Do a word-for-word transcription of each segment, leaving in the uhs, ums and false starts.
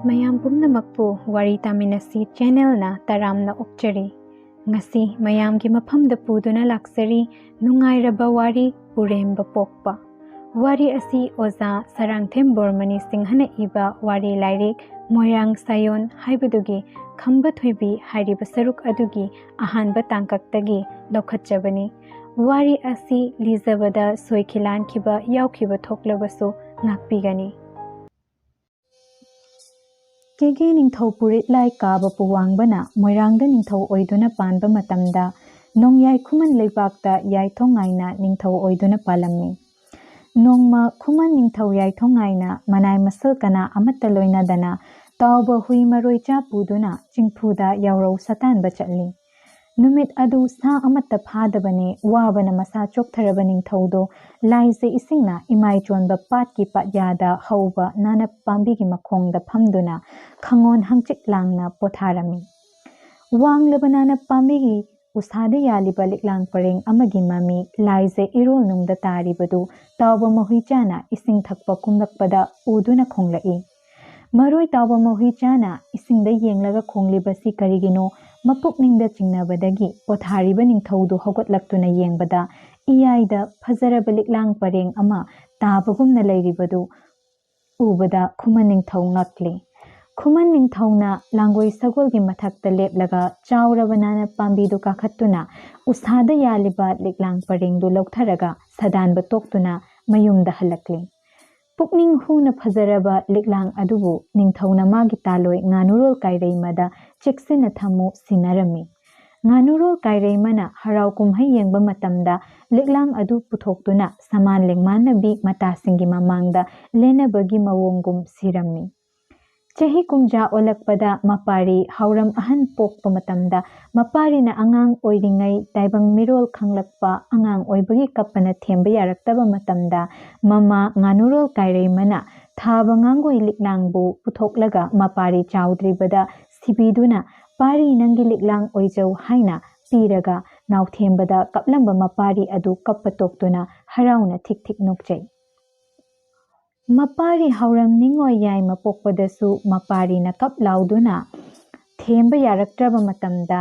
ꯃꯌꯥꯝ ꯄꯨꯝꯅꯃꯛꯄꯨ ꯋꯥꯔꯤ ꯇꯥꯃꯤꯟꯅꯁꯤ ꯆꯦꯅꯦꯜꯅ ꯇꯔꯥꯝꯅ ꯑꯣꯛꯆꯔꯤ꯫ ꯉꯁꯤ ꯃꯌꯥꯝꯒꯤ ꯃꯐꯝꯗ ꯄꯨꯗꯨꯅ ꯂꯥꯛꯆꯔꯤ ꯅꯨꯡꯉꯥꯏꯔꯕ ꯋꯥꯔꯤ ꯄꯨꯔꯦꯝꯕ ꯄꯣꯛꯄ꯫ ꯋꯥꯔꯤ ꯑꯁꯤ ꯑꯣꯖꯥ ꯁꯔꯥꯡꯊꯦꯝ ꯕꯣꯔꯃꯅꯤ ꯁꯤꯡꯍꯅ ꯏꯕ ꯋꯥꯔꯤ ꯂꯥꯏꯔꯤꯛ ꯃꯣꯏꯔꯥꯡ ꯁꯥꯌꯣꯟ ꯍꯥꯏꯕꯗꯨꯒꯤ ꯈꯝꯕ ꯊꯣꯏꯕꯤ ꯍꯥꯏꯔꯤꯕ ꯁꯔꯨꯛ ꯑꯗꯨꯒꯤ ꯑꯍꯥꯟꯕ ꯇꯥꯡꯀꯛꯇꯒꯤ ꯂꯧꯈꯠꯆꯕꯅꯤ꯫ ꯋꯥꯔꯤ ꯑꯁꯤ ꯂꯤꯖꯕꯗ ꯁꯣꯏꯈꯤ ꯂꯥꯟꯈꯤꯕ ꯌꯥꯎꯈꯤꯕ ꯊꯣꯛꯂꯕꯁꯨ ꯉꯥꯛꯄꯤꯒꯅꯤ꯫ ꯀꯦꯒꯦ ꯅꯤꯡꯊꯧ ꯄꯨꯔꯤꯠ ꯂꯥꯏ ꯀꯥꯕ ꯄꯨꯋꯥꯡꯕꯅ ꯃꯣꯏꯔꯥꯡꯗ ꯅꯤꯡꯊꯧ ꯑꯣꯏꯗꯨꯅ ꯄꯥꯟꯕ ꯃꯇꯝꯗ ꯅꯣꯡꯌꯥꯏ ꯈꯨꯃꯟ ꯂꯩꯕꯥꯛꯇ ꯌꯥꯏꯊꯣꯡ ꯉꯥꯏꯅ ꯅꯤꯡꯊꯧ ꯑꯣꯏꯗꯨꯅ ꯄꯥꯜꯂꯝꯃꯤ꯫ ꯅꯣꯡꯃ ꯈꯨꯃꯟ ꯅꯤꯡꯊꯧ ꯌꯥꯏꯊꯣꯡ ꯉꯥꯏꯅ ꯃꯅꯥꯏ ꯃꯁꯜ ꯀꯅꯥ ꯑꯃꯠꯇ ꯂꯣꯏꯅꯗꯅ ꯇꯥꯎꯕ ꯍꯨꯏ ꯃꯔꯣꯏ ꯆꯥ ꯄꯨꯗꯨꯅ ꯆꯤꯡꯐꯨꯗ ꯌꯥꯎꯔꯧ ꯁꯇꯥꯟꯕ ꯆꯠꯂꯤ꯫ ꯅꯨꯃꯤꯠ ꯑꯗꯨ ꯁꯥ ꯑꯃꯠꯇ ꯐꯥꯗꯕꯅꯤ꯫ ꯋꯥꯕꯅ ꯃꯁꯥ ꯆꯣꯛꯊꯔꯕ ꯅꯤꯡꯊꯧꯗꯣ ꯂꯥꯏꯖ ꯏꯁꯤꯡꯅ ꯏꯃꯥꯏ ꯆꯣꯟꯕ ꯄꯥꯠꯀꯤ ꯄꯥꯠꯌꯥꯗ ꯍꯧꯕ ꯅꯥꯅꯞ ꯄꯥꯝꯕꯤꯒꯤ ꯃꯈꯣꯡꯗ ꯐꯝꯗꯨꯅ ꯈꯪꯉꯣꯟ ꯍꯪꯆꯤꯠ ꯂꯥꯡꯅ ꯄꯣꯊꯥꯔꯝꯃꯤ꯫ ꯋꯥꯡꯂꯕ ꯅꯥꯅꯞ ꯄꯥꯝꯕꯤꯒꯤ ꯎꯁꯥꯗ ꯌꯥꯜꯂꯤꯕ ꯂꯤꯛꯂꯥꯡ ꯄꯔꯦꯡ ꯑꯃꯒꯤ ꯃꯃꯤ ꯂꯥꯏꯖ ꯏꯔꯣꯜꯅꯨꯡꯗ ꯇꯥꯔꯤꯕꯗꯨ ꯇꯥꯎꯕ ꯃꯍꯨꯏ ꯆꯥꯅ ꯏꯁꯤꯡ ꯊꯛꯄ ꯀꯨꯝꯂꯛꯄꯗ ꯎꯗꯨꯅ ꯈꯣꯡꯂꯛꯏ꯫ ꯃꯔꯣꯏ ꯇꯥꯎꯕ ꯃꯍꯨꯏ ꯆꯥꯅ ꯏꯁꯤꯡꯗ ꯌꯦꯡꯂꯒ ꯈꯣꯡꯂꯤꯕꯁꯤ ꯀꯔꯤꯒꯤꯅꯣ? ꯃꯄꯨꯛꯅꯤꯡꯗ ꯆꯤꯡꯅꯕꯗꯒꯤ ꯄꯣꯊꯥꯔꯤꯕ ꯅꯤꯡꯊꯧꯗꯨ ꯍꯧꯒꯠꯂꯛꯇꯨꯅ ꯌꯦꯡꯕꯗ ꯏꯌꯥꯏꯗ ꯐꯖꯔꯕ ꯂꯤꯛꯂꯥꯡ ꯄꯔꯦꯡ ꯑꯃ ꯇꯥꯕꯒꯨꯝꯅ ꯂꯩꯔꯤꯕꯗꯨ ꯎꯕꯗ ꯈꯨꯃꯟ ꯅꯤꯡꯊꯧ ꯉꯛꯂꯤ꯫ ꯈꯨꯃꯟ ꯅꯤꯡꯊꯧꯅ ꯂꯥꯡꯒꯣꯏ ꯁꯒꯣꯜꯒꯤ ꯃꯊꯛꯇ ꯂꯦꯞꯂꯒ ꯆꯥꯎꯔꯕ ꯅꯥꯅꯞ ꯄꯥꯝꯕꯤꯗꯨ ꯀꯥꯈꯠꯇꯨꯅ ꯎꯁꯥꯗ ꯌꯥꯜꯂꯤꯕ ꯂꯤꯛꯂꯥꯡ ꯄꯔꯦꯡꯗꯨ ꯂꯧꯊꯔꯒ ꯁꯗꯥꯟꯕ ꯇꯣꯛꯇꯨꯅ ꯃꯌꯨꯝꯗ ꯍꯜꯂꯛꯂꯤ꯫ ꯄꯨꯛꯅꯤꯡ ꯍꯨꯅ ꯐꯖꯔꯕ ꯂꯤꯛꯂꯥꯡ ꯑꯗꯨꯕꯨ ꯅꯤꯡꯊꯧꯅ ꯃꯥꯒꯤ ꯇꯥꯂꯣꯏ ꯉꯥꯅꯨꯔꯣꯜ ꯀꯥꯏꯔꯩꯃꯗ ꯆꯦꯛꯁꯤꯟꯅ ꯊꯝꯃꯨ ꯁꯤꯟꯅꯔꯝꯃꯤ꯫ ꯉꯥꯅꯨꯔꯣꯜ ꯀꯥꯏꯔꯩꯃꯅ ꯍꯔꯥꯎ ꯀꯨꯝꯍꯩ ꯌꯦꯡꯕ ꯃꯇꯝꯗ ꯂꯤꯛꯂꯥꯡ ꯑꯗꯨ ꯄꯨꯊꯣꯛꯇꯨꯅ ꯁꯃꯥꯟ ꯂꯦꯡꯃꯥꯟꯅꯕꯤ ꯃꯇꯥꯁꯤꯡꯒꯤ ꯃꯃꯥꯡꯗ ꯂꯦꯟꯅꯕꯒꯤ ꯃꯑꯣꯡꯒꯨꯝ ꯁꯤꯔꯝꯃꯤ꯫ ꯆꯍꯤ ꯀꯨꯝꯖꯥ ꯑꯣꯜꯂꯛꯄꯗ ꯃꯄꯥꯔꯤ ꯍꯥꯎꯔꯝ ꯑꯍꯟ ꯄꯣꯛꯄ ꯃꯇꯝꯗ ꯃꯄꯥꯔꯤꯅ ꯑꯉꯥꯡ ꯑꯣꯏꯔꯤꯉꯩ ꯇꯥꯏꯕꯪ ꯃꯤꯔꯣꯜ ꯈꯪꯂꯛꯄ ꯑꯉꯥꯡ ꯑꯣꯏꯕꯒꯤ ꯀꯞꯄꯅ ꯊꯦꯝꯕ ꯌꯥꯔꯛꯇꯕ ꯃꯇꯝꯗ ꯃꯃꯥ ꯉꯥꯅꯨꯔꯣꯜ ꯀꯥꯏꯔꯩꯃꯅ ꯊꯥꯕ ꯉꯥꯡꯒꯣꯏ ꯂꯤꯛꯂꯥꯡꯕꯨ ꯄꯨꯊꯣꯛꯂꯒ ꯃꯄꯥꯔꯤ ꯆꯥꯎꯗ꯭ꯔꯤꯕꯗ ꯁꯤꯕꯤꯗꯨꯅ "ꯄꯥꯔꯤ ꯅꯪꯒꯤ ꯂꯤꯛꯂꯥꯡ ꯑꯣꯏꯖꯧ" ꯍꯥꯏꯅ ꯄꯤꯔꯒ ꯅꯥꯎꯊꯦꯝꯕꯗ ꯀꯞꯂꯝꯕ ꯃꯄꯥꯔꯤ ꯑꯗꯨ ꯀꯞꯄ ꯇꯣꯛꯇꯨꯅ ꯍꯔꯥꯎꯅ ꯊꯤꯛ ꯊꯤꯛ ꯅꯣꯛꯆꯩ꯫ ꯃꯄꯥꯔꯤ ꯍꯥꯎꯔꯝ ꯅꯤꯡꯉꯣꯏ ꯌꯥꯏꯃ ꯄꯣꯛꯄꯗꯁꯨ ꯃꯄꯥꯔꯤꯅ ꯀꯞ ꯂꯥꯎꯗꯨꯅ ꯊꯦꯝꯕ ꯌꯥꯔꯛꯇ꯭ꯔꯕ ꯃꯇꯝꯗ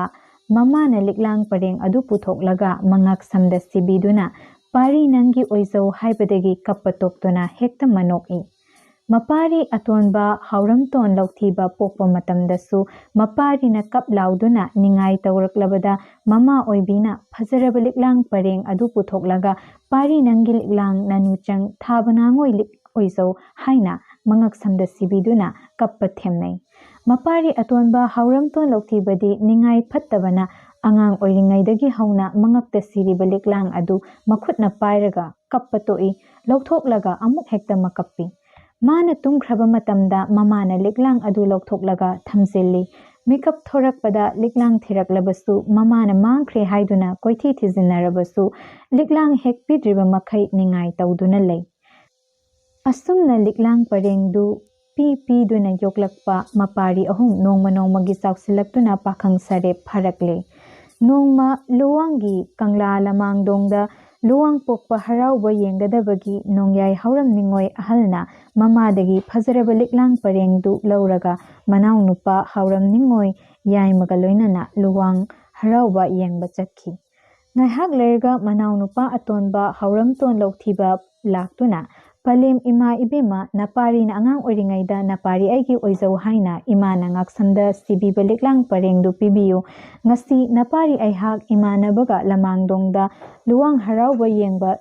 ꯃꯃꯥꯅ ꯂꯤꯛꯂꯥꯡ ꯄꯔꯦꯡ ꯑꯗꯨ ꯄꯨꯊꯣꯛꯂꯒ ꯃꯉꯛ ꯁꯝꯗ ꯁꯤꯕꯤꯗꯨꯅ "ꯄꯥꯔꯤ ꯅꯪꯒꯤ ꯑꯣꯏꯖꯧ" ꯍꯥꯏꯕꯗꯒꯤ ꯀꯞꯄ ꯇꯣꯛꯇꯨꯅ ꯍꯦꯛꯇ ꯃꯅꯣꯛꯏ꯫ ꯃꯄꯥꯔꯤ ꯑꯇꯣꯟꯕ ꯍꯥꯎꯔꯝꯇꯣꯟ ꯂꯧꯊꯤꯕ ꯄꯣꯛꯄ ꯃꯇꯝꯗꯁꯨ ꯃꯄꯥꯔꯤꯅ ꯀꯞ ꯂꯥꯎꯗꯨꯅ ꯅꯤꯡꯉꯥꯏ ꯇꯧꯔꯛꯂꯕꯗ ꯃꯃꯥ ꯑꯣꯏꯕꯤꯅ ꯐꯖꯔꯕ ꯂꯤꯛꯂꯥꯡ ꯄꯔꯦꯡ ꯑꯗꯨ ꯄꯨꯊꯣꯛꯂꯒ "ꯄꯥꯔꯤ ꯅꯪꯒꯤ ꯂꯤꯛꯂꯥꯡ ꯅꯅꯨ ꯆꯪ ꯊꯥꯕ ꯅꯥꯉꯣꯏ ꯂꯤꯛ ꯑꯣꯏꯖꯧ" ꯍꯥꯏꯅ ꯃꯉꯛ ꯁꯝꯗ ꯁꯤꯕꯤꯗꯨꯅ ꯀꯞꯄ ꯊꯦꯝꯅꯩ꯫ ꯃꯄꯥꯔꯤ ꯑꯇꯣꯟꯕ ꯍꯥꯎꯔꯝꯇꯣꯟ ꯂꯧꯊꯤꯕꯗꯤ ꯅꯤꯡꯉꯥꯏ ꯐꯠꯇꯕꯅ ꯑꯉꯥꯡ ꯑꯣꯏꯔꯤꯉꯩꯗꯒꯤ ꯍꯧꯅ ꯃꯉꯛꯇ ꯁꯤꯔꯤꯕ ꯂꯤꯛꯂꯥꯡ ꯑꯗꯨ ꯃꯈꯨꯠꯅ ꯄꯥꯏꯔꯒ ꯀꯞꯄ ꯇꯣꯛꯏ, ꯂꯧꯊꯣꯛꯂꯒ ꯑꯃꯨꯛ ꯍꯦꯛꯇ ꯃꯀꯞꯄꯤ꯫ ꯃꯥꯅ ꯇꯨꯝꯈ꯭ꯔꯕ ꯃꯇꯝꯗ ꯃꯃꯥꯅ ꯂꯤꯛꯂꯥꯡ ꯑꯗꯨ ꯂꯧꯊꯣꯛꯂꯒ ꯊꯝꯖꯤꯜꯂꯤ꯫ ꯃꯤꯀꯞ ꯊꯣꯔꯛꯄꯗ ꯂꯤꯛꯂꯥꯡ ꯊꯤꯔꯛꯂꯕꯁꯨ ꯃꯃꯥꯅ ꯃꯥꯡꯈ꯭ꯔꯦ ꯍꯥꯏꯗꯨꯅ ꯀꯣꯏꯊꯤ ꯊꯤꯖꯤꯟꯅꯔꯕꯁꯨ ꯂꯤꯛꯂꯥꯡ ꯍꯦꯛ ꯄꯤꯗ꯭ꯔꯤꯕ ꯃꯈꯩ ꯅꯤꯡꯉꯥꯏ ꯇꯧꯗꯨꯅ ꯂꯩ꯫ ꯑꯁꯨꯝꯅ ꯂꯤꯛꯂꯥꯡ ꯄꯔꯦꯡꯗꯨ ꯄꯤ ꯄꯤꯗꯨꯅ ꯌꯣꯛꯂꯛꯄ ꯃꯄꯥꯔꯤ ꯑꯍꯨꯝ ꯅꯣꯡꯃ ꯅꯣꯡꯃꯒꯤ ꯆꯥꯎꯁꯤꯜꯂꯛꯇꯨꯅ ꯄꯥꯈꯪ ꯁꯥꯔꯦꯞ ꯐꯥꯔꯛꯂꯦ꯫ ꯅꯣꯡꯃ ꯂꯨꯋꯥꯡꯒꯤ ꯀꯪꯂꯥ ꯂꯃꯥꯡꯗꯣꯡꯗ ꯂꯨꯋꯥꯡ ꯄꯣꯛꯄ ꯍꯔꯥꯎꯕ ꯌꯦꯡꯒꯗꯕꯒꯤ ꯅꯣꯡꯌꯥꯏ ꯍꯥꯎꯔꯝ ꯅꯤꯡꯉꯣꯏ ꯑꯍꯜꯅ ꯃꯃꯥꯗꯒꯤ ꯐꯖꯔꯕ ꯂꯤꯛꯂꯥꯡ ꯄꯔꯦꯡꯗꯨ ꯂꯧꯔꯒ ꯃꯅꯥꯎꯅꯨꯄꯥ ꯍꯥꯎꯔꯝ ꯅꯤꯡꯉꯣꯏ ꯌꯥꯏꯃꯒ ꯂꯣꯏꯅꯅ ꯂꯨꯋꯥꯡ ꯍꯔꯥꯎꯕ ꯌꯦꯡꯕ ꯆꯠꯈꯤ꯫ ꯉꯥꯏꯍꯥꯛ ꯂꯩꯔꯒ ꯃꯅꯥꯎꯅꯨꯄꯥ ꯑꯇꯣꯟꯕ ꯍꯥꯎꯔꯝꯇꯣꯟ ꯂꯧꯊꯤꯕ ꯂꯥꯛꯇꯨꯅ "ꯄꯂꯦꯝ ꯏꯃꯥ ꯏꯕꯦꯝꯃ, ꯅꯄꯥꯔꯤꯅ ꯑꯉꯥꯡ ꯑꯣꯏꯔꯤꯉꯩꯗ ꯅꯄꯥꯔꯤ ꯑꯩꯒꯤ ꯑꯣꯏꯖꯧ ꯍꯥꯏꯅ ꯏꯃꯥꯅ ꯉꯥꯛꯁꯝꯗ ꯁꯤꯕꯤꯕ ꯂꯤꯛꯂꯥꯡ ꯄꯔꯦꯡꯗꯨ ꯄꯤꯕꯤꯌꯨ꯫ ꯉꯁꯤ ꯅꯄꯥꯔꯤ ꯑꯩꯍꯥꯛ ꯏꯃꯥꯟꯅꯕꯒ ꯂꯃꯥꯡꯗꯣꯡꯗ ꯂꯨꯋꯥꯡ ꯍꯔꯥꯎꯕ ꯌꯦꯡꯕ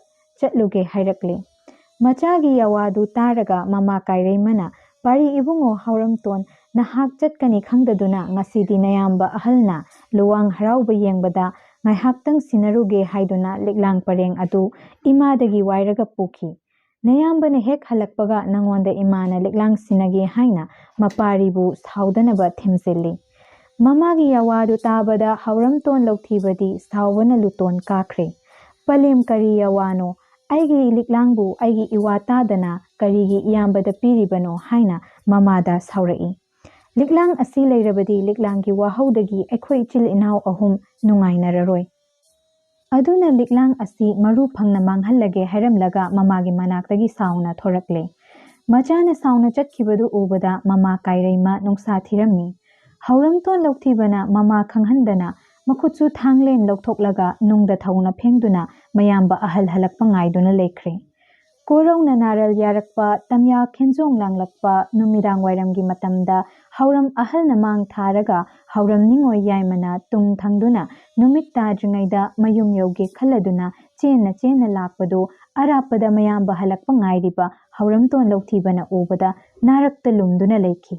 ꯆꯠꯂꯨꯒꯦ" ꯍꯥꯏꯔꯛꯂꯦ꯫ ꯃꯆꯥꯒꯤ ꯌꯥꯋꯥꯗꯨ ꯇꯥꯔꯒ ꯃꯃꯥ ꯀꯥꯏꯔꯩꯃꯅ "ꯄꯥꯔꯤ ꯏꯕꯨꯡꯉꯣ ꯍꯥꯎꯔꯝꯇꯣꯟ, ꯅꯍꯥꯛ ꯆꯠꯀꯅꯤ ꯈꯪꯗꯗꯨꯅ ꯉꯁꯤꯗꯤ ꯅꯌꯥꯝꯕ ꯑꯍꯜꯅ ꯂꯨꯋꯥꯡ ꯍꯔꯥꯎꯕ ꯌꯦꯡꯕꯗ ꯉꯥꯏꯍꯥꯛꯇꯪ ꯁꯤꯟꯅꯔꯨꯒꯦ" ꯍꯥꯏꯗꯨꯅ ꯂꯤꯛꯂꯥꯡ ꯄꯔꯦꯡ ꯑꯗꯨ ꯏꯃꯥꯗꯒꯤ ꯋꯥꯏꯔꯒ ꯄꯨꯈꯤ꯫ ꯅꯌꯥꯝꯕꯅ ꯍꯦꯛ ꯍꯜꯂꯛꯄꯒ ꯅꯉꯣꯟꯗ ꯏꯃꯥꯅ ꯂꯤꯛꯂꯥꯡ ꯁꯤꯟꯅꯒꯦ ꯍꯥꯏꯅ ꯃꯄꯥꯔꯤꯕꯨ ꯁꯥꯎꯗꯅꯕ ꯊꯦꯝꯖꯤꯜꯂꯤ꯫ ꯃꯃꯥꯒꯤ ꯌꯥꯋꯥꯗꯨ ꯇꯥꯕꯗ ꯍꯥꯎꯔꯝꯇꯣꯟ ꯂꯧꯊꯤꯕꯗꯤ ꯁꯥꯎꯕꯅ ꯂꯨꯇꯣꯟ ꯀꯥꯈ꯭ꯔꯦ꯫ "ꯄꯂꯦꯝ, ꯀꯔꯤ ꯌꯥꯋꯥꯅꯣ? ꯑꯩꯒꯤ ꯂꯤꯛꯂꯥꯡꯕꯨ ꯑꯩꯒꯤ ꯏꯋꯥ ꯇꯥꯗꯅ ꯀꯔꯤꯒꯤ ꯏꯌꯥꯝꯕꯗ ꯄꯤꯔꯤꯕꯅꯣ?" ꯍꯥꯏꯅ ꯃꯃꯥꯗ ꯁꯥꯎꯔꯛꯏ꯫ "ꯂꯤꯛꯂꯥꯡ ꯑꯁꯤ ꯂꯩꯔꯕꯗꯤ ꯂꯤꯛꯂꯥꯡꯒꯤ ꯋꯥꯍꯧꯗꯒꯤ ꯑꯩꯈꯣꯏ ꯏꯆꯤꯜ ꯏꯅꯥꯎ ꯑꯍꯨꯝ ꯅꯨꯡꯉꯥꯏꯅꯔꯔꯣꯏ꯫ ꯑꯗꯨꯅ ꯂꯤꯛꯂꯥꯡ ꯑꯁꯤ ꯃꯔꯨ ꯐꯪꯅ ꯃꯥꯡꯍꯜꯂꯒꯦ" ꯍꯥꯏꯔꯝꯂꯒ ꯃꯃꯥꯒꯤ ꯃꯅꯥꯛꯇꯒꯤ ꯁꯥꯎꯅ ꯊꯣꯔꯛꯂꯦ꯫ ꯃꯆꯥꯅ ꯁꯥꯎꯅ ꯆꯠꯈꯤꯕꯗꯨ ꯎꯕꯗ ꯃꯃꯥ ꯀꯥꯏꯔꯩꯃ ꯅꯨꯡꯁꯥ ꯊꯤꯔꯝꯃꯤ꯫ ꯍꯧꯔꯝꯇꯣꯟ ꯂꯧꯊꯤꯕꯅ ꯃꯃꯥ ꯈꯪꯍꯟꯗꯅ ꯃꯈꯨꯠꯁꯨ ꯊꯥꯡꯂꯦꯟ ꯂꯧꯊꯣꯛꯂꯒ ꯅꯨꯡꯗ ꯊꯧꯅ ꯐꯦꯡꯗꯨꯅ ꯃꯌꯥꯝꯕ ꯑꯍꯜ ꯍꯜꯂꯛꯄ ꯉꯥꯏꯗꯨꯅ ꯂꯩꯈ꯭ꯔꯦ꯫ ꯀꯣꯔꯧꯅ ꯅꯥꯔꯜ ꯌꯥꯔꯛꯄ, ꯇꯝꯌꯥ ꯈꯦꯟꯖꯣꯡ ꯂꯥꯡꯂꯛꯄ, ꯅꯨꯃꯤꯗꯥꯡ ꯋꯥꯏꯔꯝꯒꯤ ꯃꯇꯝꯗ ꯍꯧꯔꯝ ꯑꯍꯜꯅ ꯃꯥꯡ ꯊꯥꯔꯒ ꯍꯧꯔꯝ ꯅꯤꯡꯉꯣꯏ ꯌꯥꯏꯃꯅ ꯇꯨꯡ ꯊꯪꯗꯨꯅ ꯅꯨꯃꯤꯠ ꯇꯥꯗ꯭ꯔꯤꯉꯩꯗ ꯃꯌꯨꯝ ꯌꯧꯒꯦ ꯈꯜꯂꯗꯨꯅ ꯆꯦꯟꯅ ꯆꯦꯟꯅ ꯂꯥꯛꯄꯗꯨ ꯑꯔꯥꯞꯄꯗ ꯃꯌꯥꯝꯕ ꯍꯜꯂꯛꯄ ꯉꯥꯏꯔꯤꯕ ꯍꯧꯔꯝꯇꯣꯟ ꯂꯧꯊꯤꯕꯅ ꯎꯕꯗ ꯅꯥꯔꯛꯇ ꯂꯨꯝꯗꯨꯅ ꯂꯩꯈꯤ꯫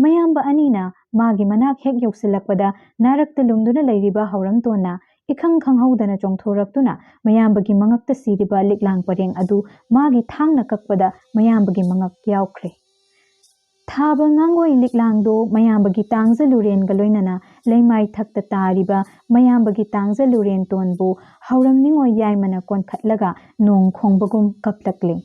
ꯃꯌꯥꯝꯕ ꯑꯅꯤꯅ ꯃꯥꯒꯤ ꯃꯅꯥꯛ ꯍꯦꯛ ꯌꯧꯁꯤꯜꯂꯛꯄꯗ ꯅꯥꯔꯛꯇ ꯂꯨꯝꯗꯨꯅ ꯂꯩꯔꯤꯕ ꯍꯧꯔꯝꯇꯣꯟꯅ ꯏꯈꯪ ꯈꯪꯍꯧꯗꯅ ꯆꯣꯡꯊꯣꯔꯛꯇꯨꯅ ꯃꯌꯥꯝꯕꯒꯤ ꯃꯉꯛꯇ ꯁꯤꯔꯤꯕ ꯂꯤꯛꯂꯥꯡ ꯄꯔꯦꯡ ꯑꯗꯨ ꯃꯥꯒꯤ ꯊꯥꯡꯅ ꯀꯛꯄꯗ ꯃꯌꯥꯝꯕꯒꯤ ꯃꯉꯛ ꯌꯥꯎꯈ꯭ꯔꯦ꯫ ꯊꯥꯕ ꯉꯥꯡꯉꯣꯏ ꯂꯤꯛꯂꯥꯡꯗꯨ ꯃꯌꯥꯝꯕꯒꯤ ꯇꯥꯡꯖ ꯂꯨꯔꯦꯟꯒ ꯂꯣꯏꯅꯅ ꯂꯩꯃꯥꯏ ꯊꯛꯇ ꯇꯥꯔꯤꯕ ꯃꯌꯥꯝꯕꯒꯤ ꯇꯥꯡꯖ ꯂꯨꯔꯦꯟ ꯇꯣꯟꯕꯨ ꯍꯧꯔꯝ ꯅꯤꯡꯉꯣꯏ ꯌꯥꯏꯃꯅ ꯀꯣꯟꯈꯠꯂꯒ ꯅꯣꯡ ꯈꯣꯡꯕꯒꯨꯝ ꯀꯞꯂꯛꯂꯦ꯫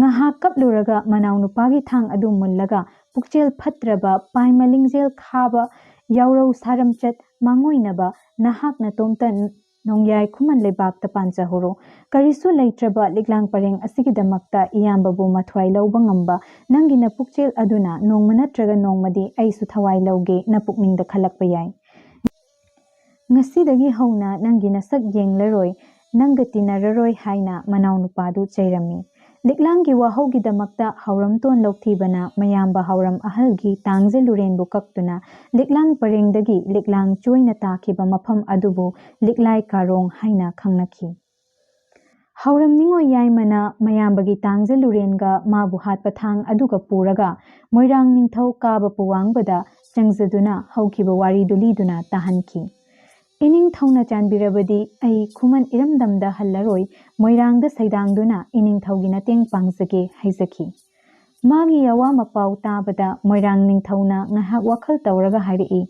ꯉꯥꯏꯍꯥꯛ ꯀꯞꯂꯨꯔꯒ ꯃꯅꯥꯎꯅꯨꯄꯥꯒꯤ ꯊꯥꯡ ꯑꯗꯨ ꯃꯨꯜꯂꯒ ꯄꯨꯛꯆꯦꯜ ꯐꯠꯇ꯭ꯔꯕ ꯄꯥꯏꯃ ꯂꯤꯡꯖꯦꯜ ꯈꯥꯕ ꯌꯥꯎꯔꯧ ꯁꯥꯔꯝꯆꯠ ꯃꯥꯡꯉꯣꯏꯅꯕ ꯅꯍꯥꯛ ꯅꯇꯣꯝꯇ ꯅꯣꯡꯌꯥꯏ ꯈꯨꯃꯟ ꯂꯩꯕꯥꯛꯇ ꯄꯥꯟꯖꯍꯧꯔꯣ꯫ ꯀꯔꯤꯁꯨ ꯂꯩꯇ꯭ꯔꯕ ꯂꯤꯛꯂꯥꯡ ꯄꯔꯦꯡ ꯑꯁꯤꯒꯤꯗꯃꯛꯇ ꯏꯌꯥꯝꯕꯕꯨ ꯃꯊ꯭ꯋꯥꯏ ꯂꯧꯕ ꯉꯝꯕ ꯅꯪꯒꯤ ꯅꯄꯨꯛꯆꯦꯜ ꯑꯗꯨꯅ ꯅꯣꯡꯃ ꯅꯠꯇ꯭ꯔꯒ ꯅꯣꯡꯃꯗꯤ ꯑꯩꯁꯨ ꯊꯋꯥꯏ ꯂꯧꯒꯦ ꯅꯄꯨꯛꯅꯤꯡꯗ ꯈꯜꯂꯛꯄ ꯌꯥꯏ꯫ ꯉꯁꯤꯗꯒꯤ ꯍꯧꯅ ꯅꯪꯒꯤ ꯅꯁꯛ ꯌꯦꯡꯂꯔꯣꯏ, ꯅꯪꯒ ꯇꯤꯟꯅꯔꯔꯣꯏ ꯍꯥꯏꯅ ꯃꯅꯥꯎꯅꯨꯄꯥꯗꯨ ꯆꯩꯔꯝꯃꯤ꯫ ꯂꯤꯛꯂꯥꯡꯒꯤ ꯋꯥꯍꯧꯒꯤꯗꯃꯛꯇ ꯍꯧꯔꯝꯇꯣꯟ ꯂꯧꯊꯤꯕꯅ ꯃꯌꯥꯝꯕ ꯍꯧꯔꯝ ꯑꯍꯜꯒꯤ ꯇꯥꯡꯖ ꯂꯨꯔꯦꯟꯕꯨ ꯀꯛꯇꯨꯅ ꯂꯤꯛꯂꯥꯡ ꯄꯔꯦꯡꯗꯒꯤ ꯂꯤꯛꯂꯥꯡ ꯆꯣꯏꯅ ꯇꯥꯈꯤꯕ ꯃꯐꯝ ꯑꯗꯨꯕꯨ ꯂꯤꯛꯂꯥꯏ ꯀꯥꯔꯣꯡ ꯍꯥꯏꯅ ꯈꯪꯅꯈꯤ꯫ ꯍꯧꯔꯝ ꯅꯤꯡꯉꯣꯏ ꯌꯥꯏꯃꯅ ꯃꯌꯥꯝꯕꯒꯤ ꯇꯥꯡꯖ ꯂꯨꯔꯦꯟꯒ ꯃꯥꯕꯨ ꯍꯥꯠꯄ ꯊꯥꯡ ꯑꯗꯨꯒ ꯄꯨꯔꯒ ꯃꯣꯏꯔꯥꯡ ꯅꯤꯡꯊꯧ ꯀꯥꯕ ꯄꯨꯋꯥꯡꯕꯗ ꯆꯪꯖꯗꯨꯅ ꯍꯧꯈꯤꯕ ꯋꯥꯔꯤꯗꯨ ꯂꯤꯗꯨꯅ ꯇꯥꯍꯟꯈꯤ꯫ ꯏꯅꯤꯡꯊꯧꯅ ꯆꯥꯟꯕꯤꯔꯕꯗꯤ ꯑꯩ ꯈꯨꯃꯟ ꯏꯔꯝꯗꯝꯗ ꯍꯜꯂꯔꯣꯏ, ꯃꯣꯏꯔꯥꯡꯗ ꯁꯩꯗꯥꯡꯗꯨꯅ ꯏꯅꯤꯡꯊꯧꯒꯤ ꯃꯇꯦꯡ ꯄꯥꯡꯖꯒꯦ ꯍꯥꯏꯖꯈꯤ꯫ ꯃꯥꯒꯤ ꯑꯋꯥ ꯃꯄꯥꯎ ꯇꯥꯕꯗ ꯃꯣꯏꯔꯥꯡ ꯅꯤꯡꯊꯧꯅ ꯉꯥꯏꯍꯥꯛ ꯋꯥꯈꯜ ꯇꯧꯔꯒ ꯍꯥꯏꯔꯛꯏ,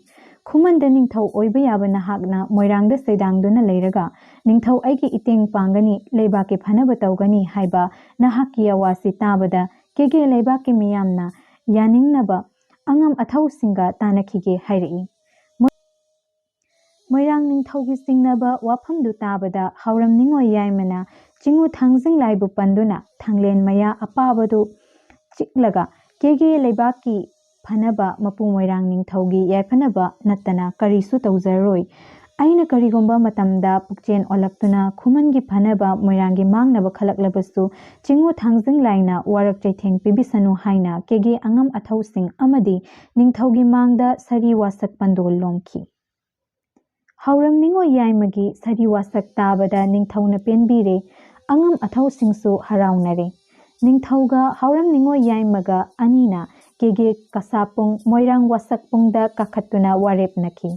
"ꯈꯨꯃꯟꯗ ꯅꯤꯡꯊꯧ ꯑꯣꯏꯕ ꯌꯥꯕ ꯅꯍꯥꯛꯅ ꯃꯣꯏꯔꯥꯡꯗ ꯁꯩꯗꯥꯡꯗꯨꯅ ꯂꯩꯔꯒ ꯅꯤꯡꯊꯧ ꯑꯩꯒꯤ ꯏꯇꯦꯡ ꯄꯥꯡꯒꯅꯤ, ꯂꯩꯕꯥꯛꯀꯤ ꯐꯅꯕ ꯇꯧꯒꯅꯤ ꯍꯥꯏꯕ ꯅꯍꯥꯛꯀꯤ ꯑꯋꯥꯁꯤ ꯇꯥꯕꯗ ꯀꯦꯒꯦ ꯂꯩꯕꯥꯛꯀꯤ ꯃꯤꯌꯥꯝꯅ ꯌꯥꯅꯤꯡꯅꯕ ꯑꯉꯝ ꯑꯊꯧꯁꯤꯡꯒ ꯇꯥꯟꯅꯈꯤꯒꯦ" ꯍꯥꯏꯔꯛꯏ꯫ ꯃꯣꯏꯔꯥꯡ ꯅꯤꯡꯊꯧꯒꯤ ꯆꯤꯡꯅꯕ ꯋꯥꯐꯝꯗꯨ ꯇꯥꯕꯗ ꯍꯧꯔꯝ ꯅꯤꯡꯉꯣꯏ ꯌꯥꯏꯃꯅ ꯆꯤꯡꯉꯨ ꯊꯥꯡꯖꯤꯡ ꯂꯥꯏꯕꯨ ꯄꯟꯗꯨꯅ ꯊꯥꯡꯂꯦꯟ ꯃꯌꯥ ꯑꯄꯥꯕꯗꯨ ꯆꯤꯛꯂꯒ, "ꯀꯦꯒꯦ ꯂꯩꯕꯥꯛꯀꯤ ꯐꯅꯕ ꯃꯄꯨ ꯃꯣꯏꯔꯥꯡ ꯅꯤꯡꯊꯧꯒꯤ ꯌꯥꯏꯐꯅꯕ ꯅꯠꯇꯅ ꯀꯔꯤꯁꯨ ꯇꯧꯖꯔꯣꯏ꯫ ꯑꯩꯅ ꯀꯔꯤꯒꯨꯝꯕ ꯃꯇꯝꯗ ꯄꯨꯛꯆꯦꯟ ꯑꯣꯜꯂꯛꯇꯨꯅ ꯈꯨꯃꯟꯒꯤ ꯐꯅꯕ ꯃꯣꯏꯔꯥꯡꯒꯤ ꯃꯥꯡꯅꯕ ꯈꯜꯂꯛꯂꯕꯁꯨ ꯆꯤꯡꯉꯨ ꯊꯥꯡꯖꯤꯡ ꯂꯥꯏꯅ ꯋꯥꯔꯛ ꯆꯩꯊꯦꯡ ꯄꯤꯕꯤꯁꯅꯨ" ꯍꯥꯏꯅ ꯀꯦꯒꯦ ꯑꯉꯝ ꯑꯊꯧꯁꯤꯡ ꯑꯃꯗꯤ ꯅꯤꯡꯊꯧꯒꯤ ꯃꯥꯡꯗ ꯁꯥꯔꯤ ꯋꯥꯁꯛ ꯄꯟꯗꯣꯜ ꯂꯣꯝꯈꯤ꯫ ꯍꯥꯎꯔꯝ ꯅꯤꯉꯣꯜ ꯌꯥꯏꯃꯒꯤ ꯁꯥꯔꯤ ꯋꯥꯁꯛ ꯇꯥꯕꯗ ꯅꯤꯡꯊꯧꯅ ꯄꯦꯟꯕꯤꯔꯦ꯫ ꯑꯉꯝ ꯑꯊꯧꯁꯤꯡꯁꯨ ꯍꯔꯥꯎꯅꯔꯦ꯫ ꯅꯤꯡꯊꯧꯒ ꯍꯥꯎꯔꯝ ꯅꯤꯉꯣꯜ ꯌꯥꯏꯃꯒ ꯑꯅꯤꯅ ꯀꯦꯒꯦ ꯀꯁꯥꯄꯨꯡ ꯃꯣꯏꯔꯥꯡ ꯋꯥꯁꯛꯄꯨꯡꯗ ꯀꯥꯈꯠꯇꯨꯅ ꯋꯥꯔꯦꯞꯅꯈꯤ꯫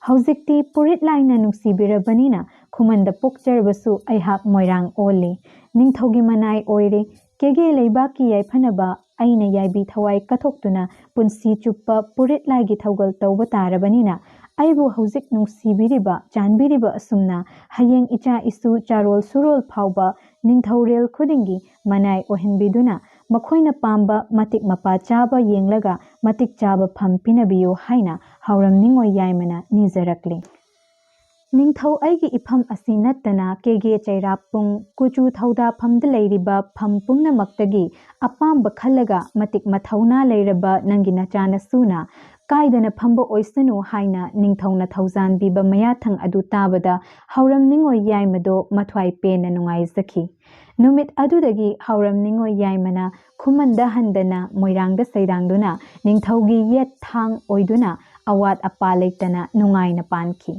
"ꯍꯧꯖꯤꯛꯇꯤ ꯄꯨꯔꯤꯠ ꯂꯥꯏꯅ ꯅꯨꯡꯁꯤꯕꯤꯔꯕꯅꯤꯅ ꯈꯨꯃꯟꯗ ꯄꯣꯛꯆꯔꯕꯁꯨ ꯑꯩꯍꯥꯛ ꯃꯣꯏꯔꯥꯡ ꯑꯣꯜꯂꯦ꯫ ꯅꯤꯡꯊꯧꯒꯤ ꯃꯅꯥꯏ ꯑꯣꯏꯔꯦ꯫ ꯀꯦꯒꯦ ꯂꯩꯕꯥꯛꯀꯤ ꯌꯥꯏꯐꯅꯕ ꯑꯩꯅ ꯌꯥꯏꯕꯤ ꯊꯋꯥꯏ ꯀꯠꯊꯣꯛꯇꯨꯅ ꯄꯨꯟꯁꯤ ꯆꯨꯞꯄ ꯄꯨꯔꯤꯠ ꯂꯥꯏꯒꯤ ꯊꯧꯒꯜ ꯇꯧꯕ ꯇꯥꯔꯕꯅꯤꯅ ꯑꯩꯕꯨ ꯍꯧꯖꯤꯛ ꯅꯨꯡꯁꯤꯕꯤꯔꯤꯕ, ꯆꯥꯟꯕꯤꯔꯤꯕ ꯑꯁꯨꯝꯅ ꯍꯌꯦꯡ ꯏꯆꯥ ꯏꯁꯨ ꯆꯥꯔꯣꯜ ꯁꯨꯔꯣꯜ ꯐꯥꯎꯕ ꯅꯤꯡꯊꯧꯔꯦꯜ ꯈꯨꯗꯤꯡꯒꯤ ꯃꯅꯥꯏ ꯑꯣꯏꯍꯟꯕꯤꯗꯨꯅ ꯃꯈꯣꯏꯅ ꯄꯥꯝꯕ ꯃꯇꯤꯛ ꯃꯄꯥ ꯆꯥꯕ ꯌꯦꯡꯂꯒ ꯃꯇꯤꯛ ꯆꯥꯕ ꯐꯝ ꯄꯤꯅꯕꯤꯌꯨ" ꯍꯥꯏꯅ ꯍꯥꯎꯔꯝ ꯅꯤꯉꯣꯜ ꯌꯥꯏꯃꯅ ꯅꯤꯖꯔꯛꯂꯤ꯫ "ꯅꯤꯡꯊꯧ ꯑꯩꯒꯤ ꯏꯐꯝ ꯑꯁꯤ ꯅꯠꯇꯅ ꯀꯦꯒꯦ ꯆꯩꯔꯥꯛꯄꯨꯡ ꯀꯨꯆꯨ ꯊꯧꯗꯥꯐꯝꯗ ꯂꯩꯔꯤꯕ ꯐꯝ ꯄꯨꯝꯅꯃꯛꯇꯒꯤ ꯑꯄꯥꯝꯕ ꯈꯜꯂꯒ ꯃꯇꯤꯛ ꯃꯊꯧꯅꯥ ꯂꯩꯔꯕ ꯅꯪꯒꯤ ꯅꯆꯥꯅꯁꯨꯅ ꯀꯥꯏꯗꯅ ꯐꯝꯕ ꯑꯣꯏꯁꯅꯨ" ꯍꯥꯏꯅ ꯅꯤꯡꯊꯧꯅ ꯊꯧꯖꯥꯟꯕꯤꯕ ꯃꯌꯥꯊꯪ ꯑꯗꯨ ꯇꯥꯕꯗ ꯍꯥꯎꯔꯝ ꯅꯤꯉꯣꯜ ꯌꯥꯏꯃꯗꯣ ꯃꯊ꯭ꯋꯥꯏ ꯄꯦꯟꯅ ꯅꯨꯡꯉꯥꯏꯖꯈꯤ꯫ ꯅꯨꯃꯤꯠ ꯑꯗꯨꯗꯒꯤ ꯍꯥꯎꯔꯝ ꯅꯤꯉꯣꯜ ꯌꯥꯏꯃꯅ ꯈꯨꯃꯟꯗ ꯍꯟꯗꯅ ꯃꯣꯏꯔꯥꯡꯗ ꯁꯩꯗꯥꯡꯗꯨꯅ ꯅꯤꯡꯊꯧꯒꯤ ꯌꯦꯠ ꯊꯥꯡ ꯑꯣꯏꯗꯨꯅ ꯑꯋꯥꯠ ꯑꯄꯥ ꯂꯩꯇꯅ ꯅꯨꯡꯉꯥꯏꯅ ꯄꯥꯟꯈꯤ꯫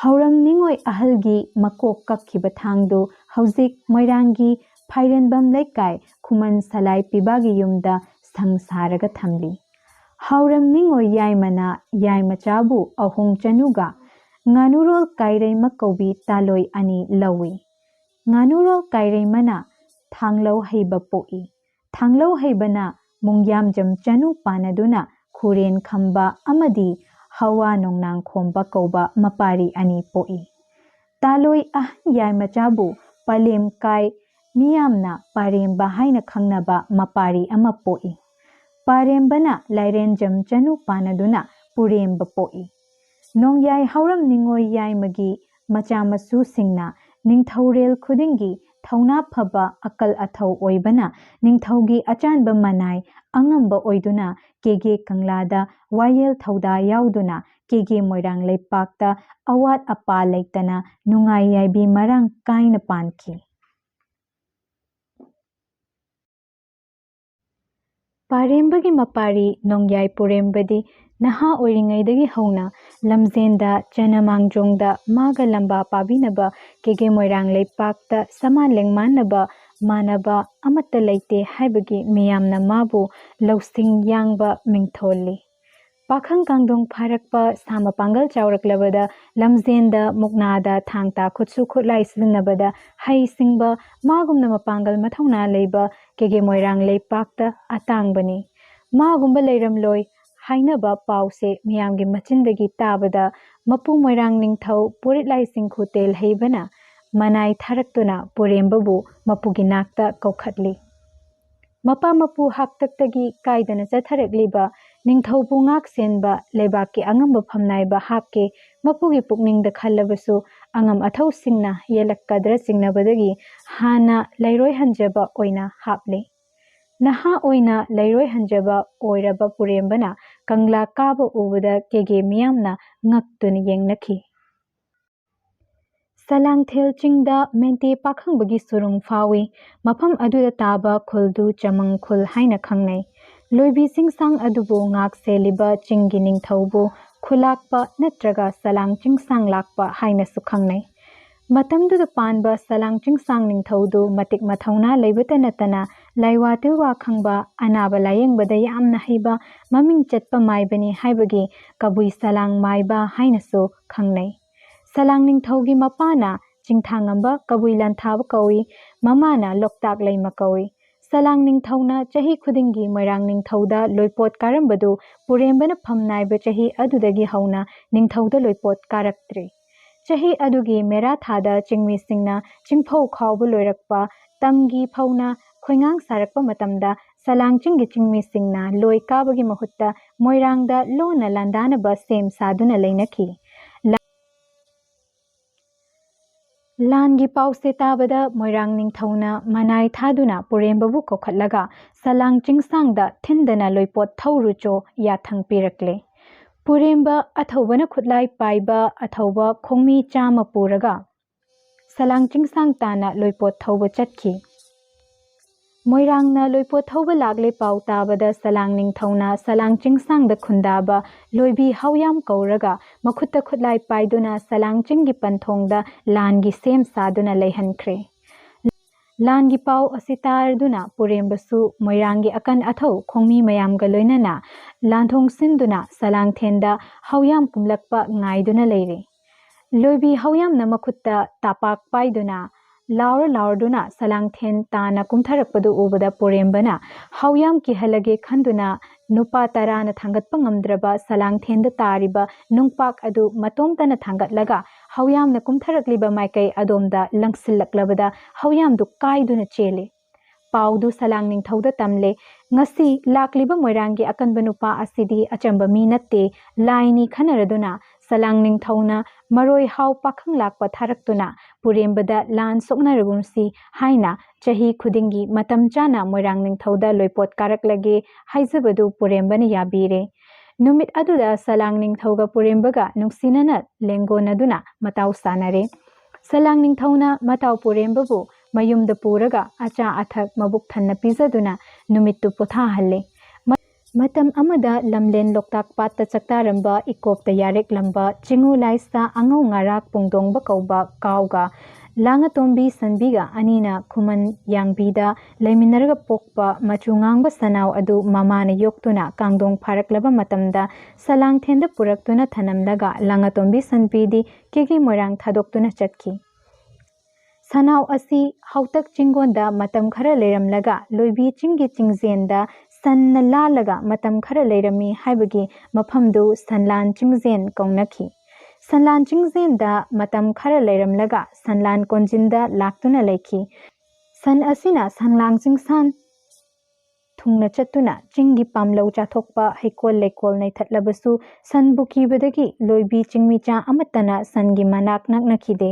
ꯍꯥꯎꯔꯝ ꯅꯤꯉꯣꯜ ꯑꯍꯜꯒꯤ ꯃꯀꯣꯛ ꯀꯛꯈꯤꯕ ꯊꯥꯡꯗꯨ ꯍꯧꯖꯤꯛ ꯃꯣꯏꯔꯥꯡꯒꯤ ꯐꯥꯏꯔꯦꯟꯕꯝ ꯂꯩꯀꯥꯏ ꯈꯨꯃꯟ ꯁꯂꯥꯏ ꯄꯤꯕꯥꯒꯤ ꯌꯨꯝꯗ ꯁꯪ ꯁꯥꯔꯒ ꯊꯝꯂꯤ꯫ ꯍꯥꯎꯔꯝ ꯅꯤꯉꯣꯜ ꯌꯥꯏꯃꯅ ꯌꯥꯏꯃꯆꯥꯕꯨ ꯑꯍꯣꯡ ꯆꯅꯨꯒ ꯉꯥꯅꯨꯔꯣꯜ ꯀꯥꯏꯔꯩꯃ ꯀꯧꯕꯤ ꯇꯥꯂꯣꯏ ꯑꯅꯤ ꯂꯧꯏ꯫ ꯉꯥꯅꯨꯔꯣꯜ ꯀꯥꯏꯔꯩꯃꯅ ꯊꯥꯡꯂꯧ ꯍꯩꯕ ꯄꯣꯛꯏ꯫ ꯊꯥꯡꯂꯧ ꯍꯩꯕꯅ ꯃꯨꯡꯌꯥꯝꯖꯝ ꯆꯅꯨ ꯄꯥꯟꯅꯗꯨꯅ ꯈꯨꯔꯦꯟ ꯈꯝꯕ ꯑꯃꯗꯤ ꯍꯋꯥ ꯅꯣꯡꯅꯥꯡ ꯈꯣꯝꯕ ꯀꯧꯕ ꯃꯄꯥꯔꯤ ꯑꯅꯤ ꯄꯣꯛꯏ꯫ ꯇꯥꯂꯣꯏ ꯑꯍꯟ ꯌꯥꯏꯃꯆꯥꯕꯨ ꯄꯂꯦꯝ ꯀꯥꯏ, ꯃꯤꯌꯥꯝꯅ ꯄꯥꯔꯦꯝꯕ ꯍꯥꯏꯅ ꯈꯪꯅꯕ ꯃꯄꯥꯔꯤ ꯑꯃ ꯄꯣꯛꯏ꯫ ꯄꯥꯔꯦꯝꯕꯅ ꯂꯥꯏꯔꯦꯟꯖꯝ ꯆꯅꯨ ꯄꯥꯟꯅꯗꯨꯅ ꯄꯨꯔꯦꯝꯕ ꯄꯣꯛꯏ꯫ ꯅꯣꯡꯌꯥꯏ ꯍꯥꯎꯔꯝ ꯅꯤꯉꯣꯜ ꯌꯥꯏꯃꯒꯤ ꯃꯆꯥ ꯃꯁꯨꯁꯤꯡꯅ ꯅꯤꯡꯊꯧꯔꯦꯜ ꯈꯨꯗꯤꯡꯒꯤ ꯊꯧꯅꯥ ꯐꯕ, ꯑꯀꯜ ꯑꯊꯧ ꯑꯣꯏꯕꯅ ꯅꯤꯡꯊꯧꯒꯤ ꯑꯆꯥꯟꯕ ꯃꯅꯥꯏ ꯑꯉꯝꯕ ꯑꯣꯏꯗꯨꯅ ꯀꯦꯒꯦ ꯀꯪꯂꯥꯗ ꯋꯥꯌꯦꯜ ꯊꯧꯗꯥ ꯌꯥꯎꯗꯨꯅ ꯀꯦꯒꯦ ꯃꯣꯏꯔꯥꯡ ꯂꯩꯄꯥꯛꯇ ꯑꯋꯥꯠ ꯑꯄꯥ ꯂꯩꯇꯅ ꯅꯨꯡꯉꯥꯏ ꯌꯥꯏꯕꯤ ꯃꯔꯥꯡ ꯀꯥꯏꯅ ꯄꯥꯟꯈꯤ꯫ ꯄꯥꯔꯦꯝꯕꯒꯤ ꯃꯄꯥꯔꯤ ꯅꯣꯡꯌꯥꯏ ꯄꯨꯔꯦꯝꯕꯗꯤ ꯅꯍꯥ ꯑꯣꯏꯔꯤꯉꯩꯗꯒꯤ ꯍꯧꯅ ꯂꯝꯖꯦꯟꯗ, ꯆꯅꯃꯥꯡꯖꯣꯡꯗ ꯃꯥꯒ ꯂꯝꯕꯥ ꯄꯥꯕꯤꯅꯕ ꯀꯦꯒꯦ ꯃꯣꯏꯔꯥꯡ ꯂꯩꯄꯥꯛꯇ ꯁꯃꯥꯟ ꯂꯦꯡꯃꯥꯟꯅꯕ ꯃꯥꯟꯅꯕ ꯑꯃꯠꯇ ꯂꯩꯇꯦ ꯍꯥꯏꯕꯒꯤ ꯃꯤꯌꯥꯝꯅ ꯃꯥꯕꯨ ꯂꯧꯁꯤꯡ ꯌꯥꯡꯕ ꯃꯤꯡꯊꯣꯜꯂꯤ꯫ ꯄꯥꯈꯪ ꯀꯥꯡꯗꯣꯡ ꯐꯥꯔꯛꯄ, ꯁꯥ ꯃꯄꯥꯡꯒꯜ ꯆꯥꯎꯔꯛꯂꯕꯗ ꯂꯝꯖꯦꯟꯗ, ꯃꯨꯛꯅꯥꯗ, ꯊꯥꯡ ꯇꯥ ꯈꯨꯠꯁꯨ ꯈꯨꯠꯂꯥꯏ ꯁꯤꯖꯤꯟꯅꯕꯗ ꯍꯩ ꯁꯤꯡꯕ, ꯃꯥꯒꯨꯝꯅ ꯃꯄꯥꯡꯒꯜ ꯃꯊꯧꯅꯥ ꯂꯩꯕ ꯀꯦꯒꯦ ꯃꯣꯏꯔꯥꯡ ꯂꯩꯄꯥꯛꯇ ꯑꯇꯥꯡꯕꯅꯤ꯫ ꯃꯥꯒꯨꯝꯕ ꯂꯩꯔꯝꯂꯣꯏ ꯍꯥꯏꯅꯕ ꯄꯥꯎꯁꯦ ꯃꯤꯌꯥꯝꯒꯤ ꯃꯆꯤꯟꯗꯒꯤ ꯇꯥꯕꯗ ꯃꯄꯨ ꯃꯣꯏꯔꯥꯡ ꯅꯤꯡꯊꯧ ꯄꯨꯔꯤꯠ ꯂꯥꯏꯁꯤꯡ ꯈꯨꯇꯦꯜ ꯍꯩꯕꯅ ꯃꯅꯥꯏ ꯊꯥꯔꯛꯇꯨꯅ ꯄꯨꯔꯦꯝꯕꯕꯨ ꯃꯄꯨꯒꯤ ꯅꯥꯛꯇ ꯀꯧꯈꯠꯂꯤ꯫ ꯃꯄꯥ ꯃꯄꯨ ꯍꯥꯛꯇꯛꯇꯒꯤ ꯀꯥꯏꯗꯅ ꯆꯠꯊꯔꯛꯂꯤꯕ ꯅꯤꯡꯊꯧꯕꯨ ꯉꯥꯛ ꯁꯦꯟꯕ ꯂꯩꯕꯥꯛꯀꯤ ꯑꯉꯝꯕ ꯐꯝꯅꯥꯏꯕ ꯍꯥꯞꯀꯦ ꯃꯄꯨꯒꯤ ꯄꯨꯛꯅꯤꯡꯗ ꯈꯜꯂꯕꯁꯨ ꯑꯉꯝ ꯑꯊꯧꯁꯤꯡꯅ ꯌꯦꯜꯂꯛꯀꯗ꯭ꯔ ꯆꯤꯡꯅꯕꯗꯒꯤ ꯍꯥꯟꯅ ꯂꯩꯔꯣꯏ ꯍꯟꯖꯕ ꯑꯣꯏꯅ ꯍꯥꯞꯂꯤ꯫ ꯅꯍꯥ ꯑꯣꯏꯅ ꯂꯩꯔꯣꯏ ꯍꯟꯖꯕ ꯑꯣꯏꯔꯕ ꯄꯨꯔꯦꯝꯕꯅ ꯀꯪꯂꯥ ꯀꯥꯕ ꯎꯕꯗ ꯀꯦꯒꯦ ꯃꯤꯌꯥꯝꯅ ꯉꯛꯇꯨꯅ ꯌꯦꯡꯅꯈꯤ꯫ ꯁꯂꯥꯡꯊꯦꯜ ꯆꯤꯡꯗ ꯃꯦꯟꯇꯦ ꯄꯥꯈꯪꯕꯒꯤ ꯁꯨꯔꯨꯡ ꯐꯥꯎꯏ꯫ ꯃꯐꯝ ꯑꯗꯨꯗ ꯇꯥꯕ ꯈꯨꯜꯗꯨ ꯆꯃꯪ ꯈꯨꯜ ꯍꯥꯏꯅ ꯈꯪꯅꯩ꯫ ꯂꯣꯏꯕꯤ ꯆꯤꯡꯁꯥꯡ ꯑꯗꯨꯕꯨ ꯉꯥꯛ ꯁꯦꯜꯂꯤꯕ ꯆꯤꯡꯒꯤ ꯅꯤꯡꯊꯧꯕꯨ ꯈꯨꯂꯥꯛꯄ ꯅꯠꯇ꯭ꯔꯒ ꯁꯂꯥꯡ ꯆꯤꯡꯁꯥꯡ ꯂꯥꯛꯄ ꯍꯥꯏꯅꯁꯨ ꯈꯪꯅꯩ꯫ ꯃꯇꯝꯗꯨꯗ ꯄꯥꯟꯕ ꯁꯂꯥꯡ ꯆꯤꯡꯁꯥꯡ ꯅꯤꯡꯊꯧꯗꯨ ꯃꯇꯤꯛ ꯃꯊꯧꯅꯥ ꯂꯩꯕꯇ ꯅꯠꯇꯅ ꯂꯥꯏꯋꯥ ꯇꯤꯜꯋꯥ ꯈꯪꯕ, ꯑꯅꯥꯕ ꯂꯥꯌꯦꯡꯕꯗ ꯌꯥꯝꯅ ꯍꯩꯕ, ꯃꯃꯤꯡ ꯆꯠꯄ ꯃꯥꯏꯕꯅꯤ ꯍꯥꯏꯕꯒꯤ ꯀꯕꯨꯏ ꯁꯂꯥꯡ ꯃꯥꯏꯕ ꯍꯥꯏꯅꯁꯨ ꯈꯪꯅꯩ꯫ ꯁꯂꯥꯡ ꯅꯤꯡꯊꯧꯒꯤ ꯃꯄꯥꯅ ꯆꯤꯡꯊꯥꯉꯝꯕ ꯀꯕꯨꯏ ꯂꯥꯟꯊꯥꯕ ꯀꯧꯏ, ꯃꯃꯥꯅ ꯂꯣꯛꯇꯥꯛ ꯂꯩꯃ ꯀꯧꯏ꯫ ꯁꯂꯥꯡ ꯅꯤꯡꯊꯧꯅ ꯆꯍꯤ ꯈꯨꯗꯤꯡꯒꯤ ꯃꯣꯏꯔꯥꯡ ꯅꯤꯡꯊꯧꯗ ꯂꯣꯏꯄꯣꯠ ꯀꯥꯔꯝꯕꯗꯨ ꯄꯨꯔꯦꯝꯕꯅ ꯐꯝ ꯅꯥꯏꯕ ꯆꯍꯤ ꯑꯗꯨꯗꯒꯤ ꯍꯧꯅ ꯅꯤꯡꯊꯧꯗ ꯂꯣꯏꯄꯣꯠ ꯀꯥꯔꯛꯇ꯭ꯔꯤ꯫ ꯆꯍꯤ ꯑꯗꯨꯒꯤ ꯃꯦꯔꯥ ꯊꯥꯗ ꯆꯤꯡꯃꯤꯁꯤꯡꯅ ꯆꯤꯡꯐꯧ ꯈꯥꯎꯕ ꯂꯣꯏꯔꯛꯄ ꯇꯝꯒꯤ ꯐꯧꯅ ꯈꯣꯏꯉꯥꯡ ꯁꯥꯔꯛꯄ ꯃꯇꯝꯗ ꯁꯂꯥꯡ ꯆꯤꯡꯒꯤ ꯆꯤꯡꯃꯤꯁꯤꯡꯅ ꯂꯣꯏ ꯀꯥꯕꯒꯤ ꯃꯍꯨꯠꯇ ꯃꯣꯏꯔꯥꯡꯗ ꯂꯣꯟꯅ ꯂꯥꯟꯗꯥꯅꯕ ꯁꯦꯝ ꯁꯥꯗꯨꯅ ꯂꯩꯅꯈꯤ꯫ ꯂꯥꯟꯒꯤ ꯄꯥꯎꯁꯦ ꯇꯥꯕꯗ ꯃꯣꯏꯔꯥꯡ ꯅꯤꯡꯊꯧꯅ ꯃꯅꯥꯏ ꯊꯥꯗꯨꯅ ꯄꯨꯔꯦꯝꯕꯕꯨ ꯀꯧꯈꯠꯂꯒ ꯁꯂꯥꯡ ꯆꯤꯡꯁꯥꯡꯗ ꯊꯤꯟꯗꯅ ꯂꯣꯏꯄꯣꯠ ꯊꯧꯔꯨꯆꯣ ꯌꯥꯊꯪ ꯄꯤꯔꯛꯂꯦ꯫ ꯄꯨꯔꯦꯝꯕ ꯑꯊꯧꯕꯅ ꯈꯨꯠꯂꯥꯏ ꯄꯥꯏꯕ ꯑꯊꯧꯕ ꯈꯣꯡꯃꯤ ꯆꯥꯝꯃ ꯄꯨꯔꯒ ꯁꯂꯥꯡ ꯆꯤꯡꯁꯥꯡ ꯇꯥꯟꯅ ꯂꯣꯏꯄꯣꯠ ꯊꯧꯕ ꯆꯠꯈꯤ꯫ ꯃꯣꯏꯔꯥꯡꯅ ꯂꯣꯏꯄꯣꯠ ꯊꯧꯕ ꯂꯥꯛꯂꯦ ꯄꯥꯎ ꯇꯥꯕꯗ ꯁꯂꯥꯡ ꯅꯤꯡꯊꯧꯅ ꯁꯂꯥꯡ ꯆꯤꯡꯁꯥꯡꯗ ꯈꯨꯟꯗꯥꯕ ꯂꯣꯏꯕꯤ ꯍꯥꯎꯌꯥꯝ ꯀꯧꯔꯒ ꯃꯈꯨꯠꯇ ꯈꯨꯠꯂꯥꯏ ꯄꯥꯏꯗꯨꯅ ꯁꯂꯥꯡ ꯆꯤꯡꯒꯤ ꯄꯟꯊꯣꯡꯗ ꯂꯥꯟꯒꯤ ꯁꯦꯝ ꯁꯥꯗꯨꯅ ꯂꯩꯍꯟꯈ꯭ꯔꯦ꯫ ꯂꯥꯟꯒꯤ ꯄꯥꯎ ꯑꯁꯤ ꯇꯥꯔꯗꯨꯅ ꯄꯨꯔꯦꯝꯕꯁꯨ ꯃꯣꯏꯔꯥꯡꯒꯤ ꯑꯀꯟ ꯑꯊꯧ ꯈꯣꯡꯃꯤ ꯃꯌꯥꯝꯒ ꯂꯣꯏꯅꯅ ꯂꯥꯟꯊꯣꯡ ꯁꯤꯟꯗꯨꯅ ꯁꯂꯥꯡꯊꯦꯟꯗ ꯍꯥꯎꯌꯥꯝ ꯀꯨꯝꯂꯛꯄ ꯉꯥꯏꯗꯨꯅ ꯂꯩꯔꯦ꯫ ꯂꯣꯏꯕꯤ ꯍꯥꯎꯌꯥꯝꯅ ꯃꯈꯨꯠꯇ ꯇꯥꯄꯥꯛ ꯄꯥꯏꯗꯨꯅ ꯂꯥꯎꯔ ꯂꯥꯎꯔꯗꯨꯅ ꯁꯂꯥꯡꯊꯦꯟ ꯇꯥꯅ ꯀꯨꯝꯊꯔꯛꯄꯗꯨ ꯎꯕꯗ ꯄꯨꯔꯦꯝꯕꯅ ꯍꯥꯎꯌꯥꯝ ꯀꯤꯍꯜꯂꯒꯦ ꯈꯟꯗꯨꯅ ꯅꯨꯄꯥ ꯇꯔꯥꯅ ꯊꯥꯡꯒꯠꯄ ꯉꯝꯗ꯭ꯔꯕ ꯁꯂꯥꯡꯊꯦꯟꯗ ꯇꯥꯔꯤꯕ ꯅꯨꯡꯄꯥꯛ ꯑꯗꯨ ꯃꯇꯣꯝꯇꯅ ꯊꯥꯡꯒꯠꯂꯒ ꯍꯥꯎꯌꯥꯝꯅ ꯀꯨꯝꯊꯔꯛꯂꯤꯕ ꯃꯥꯏꯀꯩ ꯑꯗꯣꯝꯗ ꯂꯪꯁꯤꯜꯂꯛꯂꯕꯗ ꯍꯥꯎꯌꯥꯝꯗꯨ ꯀꯥꯏꯗꯨꯅ ꯆꯦꯜꯂꯤ꯫ ꯄꯥꯎꯗꯨ ꯁꯂꯥꯡ ꯅꯤꯡꯊꯧꯗ ꯇꯝꯂꯦ꯫ ꯉꯁꯤ ꯂꯥꯛꯂꯤꯕ ꯃꯣꯏꯔꯥꯡꯒꯤ ꯑꯀꯟꯕ ꯅꯨꯄꯥ ꯑꯁꯤꯗꯤ ꯑꯆꯝꯕ ꯃꯤ ꯅꯠꯇꯦ, ꯂꯥꯏꯅꯤ ꯈꯟꯅꯔꯗꯨꯅ ꯁꯂꯥꯡ ꯅꯤꯡꯊꯧꯅ ꯃꯔꯣꯏ ꯍꯥꯎ ꯄꯥꯈꯪ ꯂꯥꯛꯄ ꯊꯥꯔꯛꯇꯨꯅ ꯄꯨꯔꯦꯝꯕꯗ ꯂꯥꯟ ꯁꯣꯛꯅꯔꯒꯨꯝꯁꯤ ꯍꯥꯏꯅ ꯆꯍꯤ ꯈꯨꯗꯤꯡꯒꯤ ꯃꯇꯝ ꯆꯥꯅ ꯃꯣꯏꯔꯥꯡ ꯅꯤꯡꯊꯧꯗ ꯂꯣꯏꯄꯣꯠ ꯀꯥꯔꯛꯂꯒꯦ ꯍꯥꯏꯖꯕꯗꯨ ꯄꯨꯔꯦꯝꯕꯅ ꯌꯥꯕꯤꯔꯦ꯫ ꯅꯨꯃꯤꯠ ꯑꯗꯨꯗ ꯁꯂꯥꯡ ꯅꯤꯡꯊꯧꯒ ꯄꯨꯔꯦꯝꯕꯒ ꯅꯨꯡꯁꯤꯅꯅ ꯂꯦꯡꯒꯣꯟꯅꯗꯨꯅ ꯃꯇꯥꯎ ꯁꯥꯟꯅꯔꯦ꯫ ꯁꯂꯥꯡ ꯅꯤꯡꯊꯧꯅ ꯃꯇꯥꯎ ꯄꯨꯔꯦꯝꯕꯕꯨ ꯃꯌꯨꯝꯗ ꯄꯨꯔꯒ ꯑꯆꯥ ꯑꯊꯛ ꯃꯕꯨꯛ ꯊꯟꯅ ꯄꯤꯖꯗꯨꯅ ꯅꯨꯃꯤꯠꯇꯨ ꯄꯣꯊꯥꯍꯜꯂꯦ꯫ ꯃ-, ꯃꯇꯝ ꯑꯃꯗ ꯂꯝꯂꯦꯟ ꯂꯣꯛꯇꯥꯛ ꯄꯥꯠꯇ ꯆꯥꯛꯇꯥꯔꯝꯕ ꯏꯀꯣꯞꯇ ꯌꯥꯔꯦꯛꯂꯝꯕ ꯆꯤꯉꯨ ꯂꯥꯏꯁꯥ ꯑꯉꯧ ꯉꯥꯔꯥꯛ ꯄꯨꯡꯗꯣꯡꯕ ꯀꯧꯕ ꯀꯥꯎꯒ ꯂꯥꯡꯉꯇꯣꯝꯕꯤ ꯁꯟꯕꯤꯒ ꯑꯅꯤꯅ ꯈꯨꯃꯟ ꯌꯥꯡꯕꯤꯗ ꯂꯩꯃꯤꯟꯅꯔꯒ ꯄꯣꯛꯄ ꯃꯆꯨ ꯉꯥꯡꯕ ꯁꯅꯥꯎ ꯑꯗꯨ ꯃꯃꯥꯅ ꯌꯣꯛꯇꯨꯅ ꯀꯥꯡꯗꯣꯡ ꯐꯥꯔꯛꯂꯕ ꯃꯇꯝꯗ ꯁꯂꯥꯡꯊꯦꯟꯗ ꯄꯨꯔꯛꯇꯨꯅ ꯊꯅꯝꯂꯒ ꯂꯥꯡꯉꯇꯣꯝꯕꯤ ꯁꯟꯕꯤꯗꯤ ꯀꯦꯒꯦ ꯃꯣꯏꯔꯥꯡ ꯊꯥꯗꯣꯛꯇꯨꯅ ꯆꯠꯈꯤ꯫ ꯁꯅꯥꯎ ꯑꯁꯤ ꯍꯥꯎꯇꯛ ꯆꯤꯡꯒꯣꯟꯗ ꯃꯇꯝ ꯈꯔ ꯂꯩꯔꯝꯂꯒ ꯂꯣꯏꯕꯤ ꯆꯤꯡꯒꯤ ꯆꯤꯡꯖꯦꯟꯗ ꯁꯟꯅ ꯂꯥꯜꯂꯒ ꯃꯇꯝ ꯈꯔ ꯂꯩꯔꯝꯃꯤ ꯍꯥꯏꯕꯒꯤ ꯃꯐꯝꯗꯨ ꯁꯟꯂꯥꯟ ꯆꯤꯡꯖꯦꯟ ꯀꯧꯅꯈꯤ꯫ ꯁꯟꯂꯥꯟ ꯆꯤꯡꯖꯦꯟꯗ ꯃꯇꯝ ꯈꯔ ꯂꯩꯔꯝꯂꯒ ꯁꯟꯂꯥꯟ ꯀꯣꯟꯖꯤꯟꯗ ꯂꯥꯛꯇꯨꯅ ꯂꯩꯈꯤ꯫ ꯁꯟ ꯑꯁꯤꯅ ꯁꯟꯂꯥꯡ ꯆꯤꯡꯁꯥꯟ ꯊꯨꯡꯅ ꯆꯠꯇꯨꯅ ꯆꯤꯡꯒꯤ ꯄꯥꯝꯂꯧ ꯆꯥꯊꯣꯛꯄ, ꯍꯩꯀꯣꯜ ꯂꯩꯀꯣꯜ ꯅꯩꯊꯠꯂꯕꯁꯨ ꯁꯟꯕꯨ ꯀꯤꯕꯗꯒꯤ ꯂꯣꯏꯕꯤ ꯆꯤꯡꯃꯤꯆꯥ ꯑꯃꯠꯇꯅ ꯁꯟꯒꯤ ꯃꯅꯥꯛ ꯅꯛꯅꯈꯤꯗꯦ꯫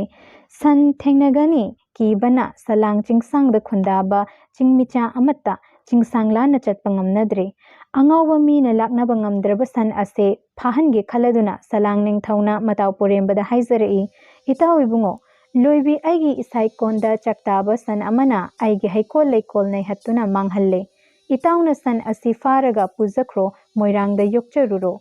ꯁꯟ ꯊꯦꯡꯅꯒꯅꯤ ꯀꯤꯕꯅ ꯁꯂꯥꯡ ꯆꯤꯡꯁꯥꯡꯗ ꯈꯨꯟꯗꯥꯕ ꯆꯤꯡꯃꯤꯆꯥ ꯑꯃꯠꯇ ꯆꯤꯡꯁꯥꯡ ꯂꯥꯟꯅ ꯆꯠꯄ ꯉꯝꯅꯗ꯭ꯔꯦ꯫ ꯑꯉꯥꯎꯕ ꯃꯤꯅ ꯂꯥꯛꯅꯕ ꯉꯝꯗ꯭ꯔꯕ ꯁꯟ ꯑꯁꯦ ꯐꯥꯍꯟꯒꯦ ꯈꯜꯂꯗꯨꯅ ꯁꯂꯥꯡ ꯅꯤꯡꯊꯧꯅ ꯃꯇꯥꯎ ꯄꯨꯔꯦꯝꯕꯗ ꯍꯥꯏꯖꯔꯛꯏ, "ꯏꯇꯥꯎ ꯏꯕꯨꯡꯉꯣ, ꯂꯣꯏꯕꯤ ꯑꯩꯒꯤ ꯏꯁꯥꯏꯀꯣꯟꯗ ꯆꯥꯛꯇꯥꯕ ꯁꯟ ꯑꯃꯅ ꯑꯩꯒꯤ ꯍꯩꯀꯣꯜ ꯂꯩꯀꯣꯜ ꯅꯩꯍꯠꯇꯨꯅ ꯃꯥꯡꯍꯜꯂꯦ꯫ ꯏꯇꯥꯎꯅ ꯁꯟ ꯑꯁꯤ ꯐꯥꯔꯒ ꯄꯨꯖꯈ꯭ꯔꯣ, ꯃꯣꯏꯔꯥꯡꯗ ꯌꯣꯛꯆꯔꯨꯔꯣ꯫"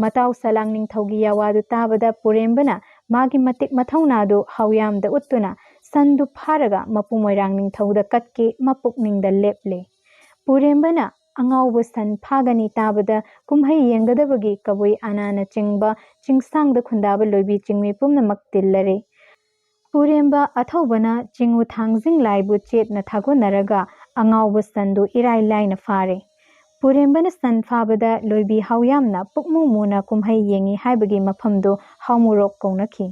ꯃꯇꯥꯎ ꯁꯂꯥꯡ ꯅꯤꯡꯊꯧꯒꯤ ꯌꯥꯋꯥꯗꯨ ꯇꯥꯕꯗ ꯄꯨꯔꯦꯝꯕꯅ ꯃꯥꯒꯤ ꯃꯇꯤꯛ ꯃꯊꯧꯅꯥꯗꯨ ꯍꯥꯎꯌꯥꯝꯗ ꯎꯠꯇꯨꯅ ꯁꯟꯗꯨ ꯐꯥꯔꯒ ꯃꯄꯨ ꯃꯣꯏꯔꯥꯡ ꯅꯤꯡꯊꯧꯗ ꯀꯠꯀꯦ ꯃꯄꯨꯛꯅꯤꯡꯗ ꯂꯦꯞꯂꯦ꯫ ꯄꯨꯔꯦꯝꯕꯅ ꯑꯉꯥꯎꯕ ꯁꯟ ꯐꯥꯒꯅꯤ ꯇꯥꯕꯗ ꯀꯨꯝꯍꯩ ꯌꯦꯡꯒꯗꯕꯒꯤ ꯀꯕꯨꯏ ꯑꯅꯥꯅꯆꯤꯡꯕ ꯆꯤꯡꯁꯥꯡꯗ ꯈꯨꯟꯗꯥꯕ ꯂꯣꯏꯕꯤ ꯆꯤꯡꯃꯤ ꯄꯨꯝꯅꯃꯛ ꯇꯤꯜꯂꯔꯦ꯫ ꯄꯨꯔꯦꯝꯕ ꯑꯊꯧꯕꯅ ꯆꯤꯡꯉꯨ ꯊꯥꯡꯖꯤꯡ ꯂꯥꯏꯕꯨ ꯆꯦꯠꯅ ꯊꯥꯒꯣꯟꯅꯔꯒ ꯑꯉꯥꯎꯕ ꯁꯟꯗꯨ ꯏꯔꯥꯏ ꯂꯥꯏꯅ ꯐꯥꯔꯦ꯫ ꯄꯨꯔꯦꯝꯕꯅ ꯁꯟ ꯐꯥꯕꯗ ꯂꯣꯏꯕꯤ ꯍꯥꯎꯌꯥꯝꯅ ꯄꯨꯛꯃꯨ ꯃꯨꯅ ꯀꯨꯝꯍꯩ ꯌꯦꯡꯉꯤ ꯍꯥꯏꯕꯒꯤ ꯃꯐꯝꯗꯨ ꯍꯥꯎꯃꯨꯔꯣꯛ ꯀꯧꯅꯈꯤ꯫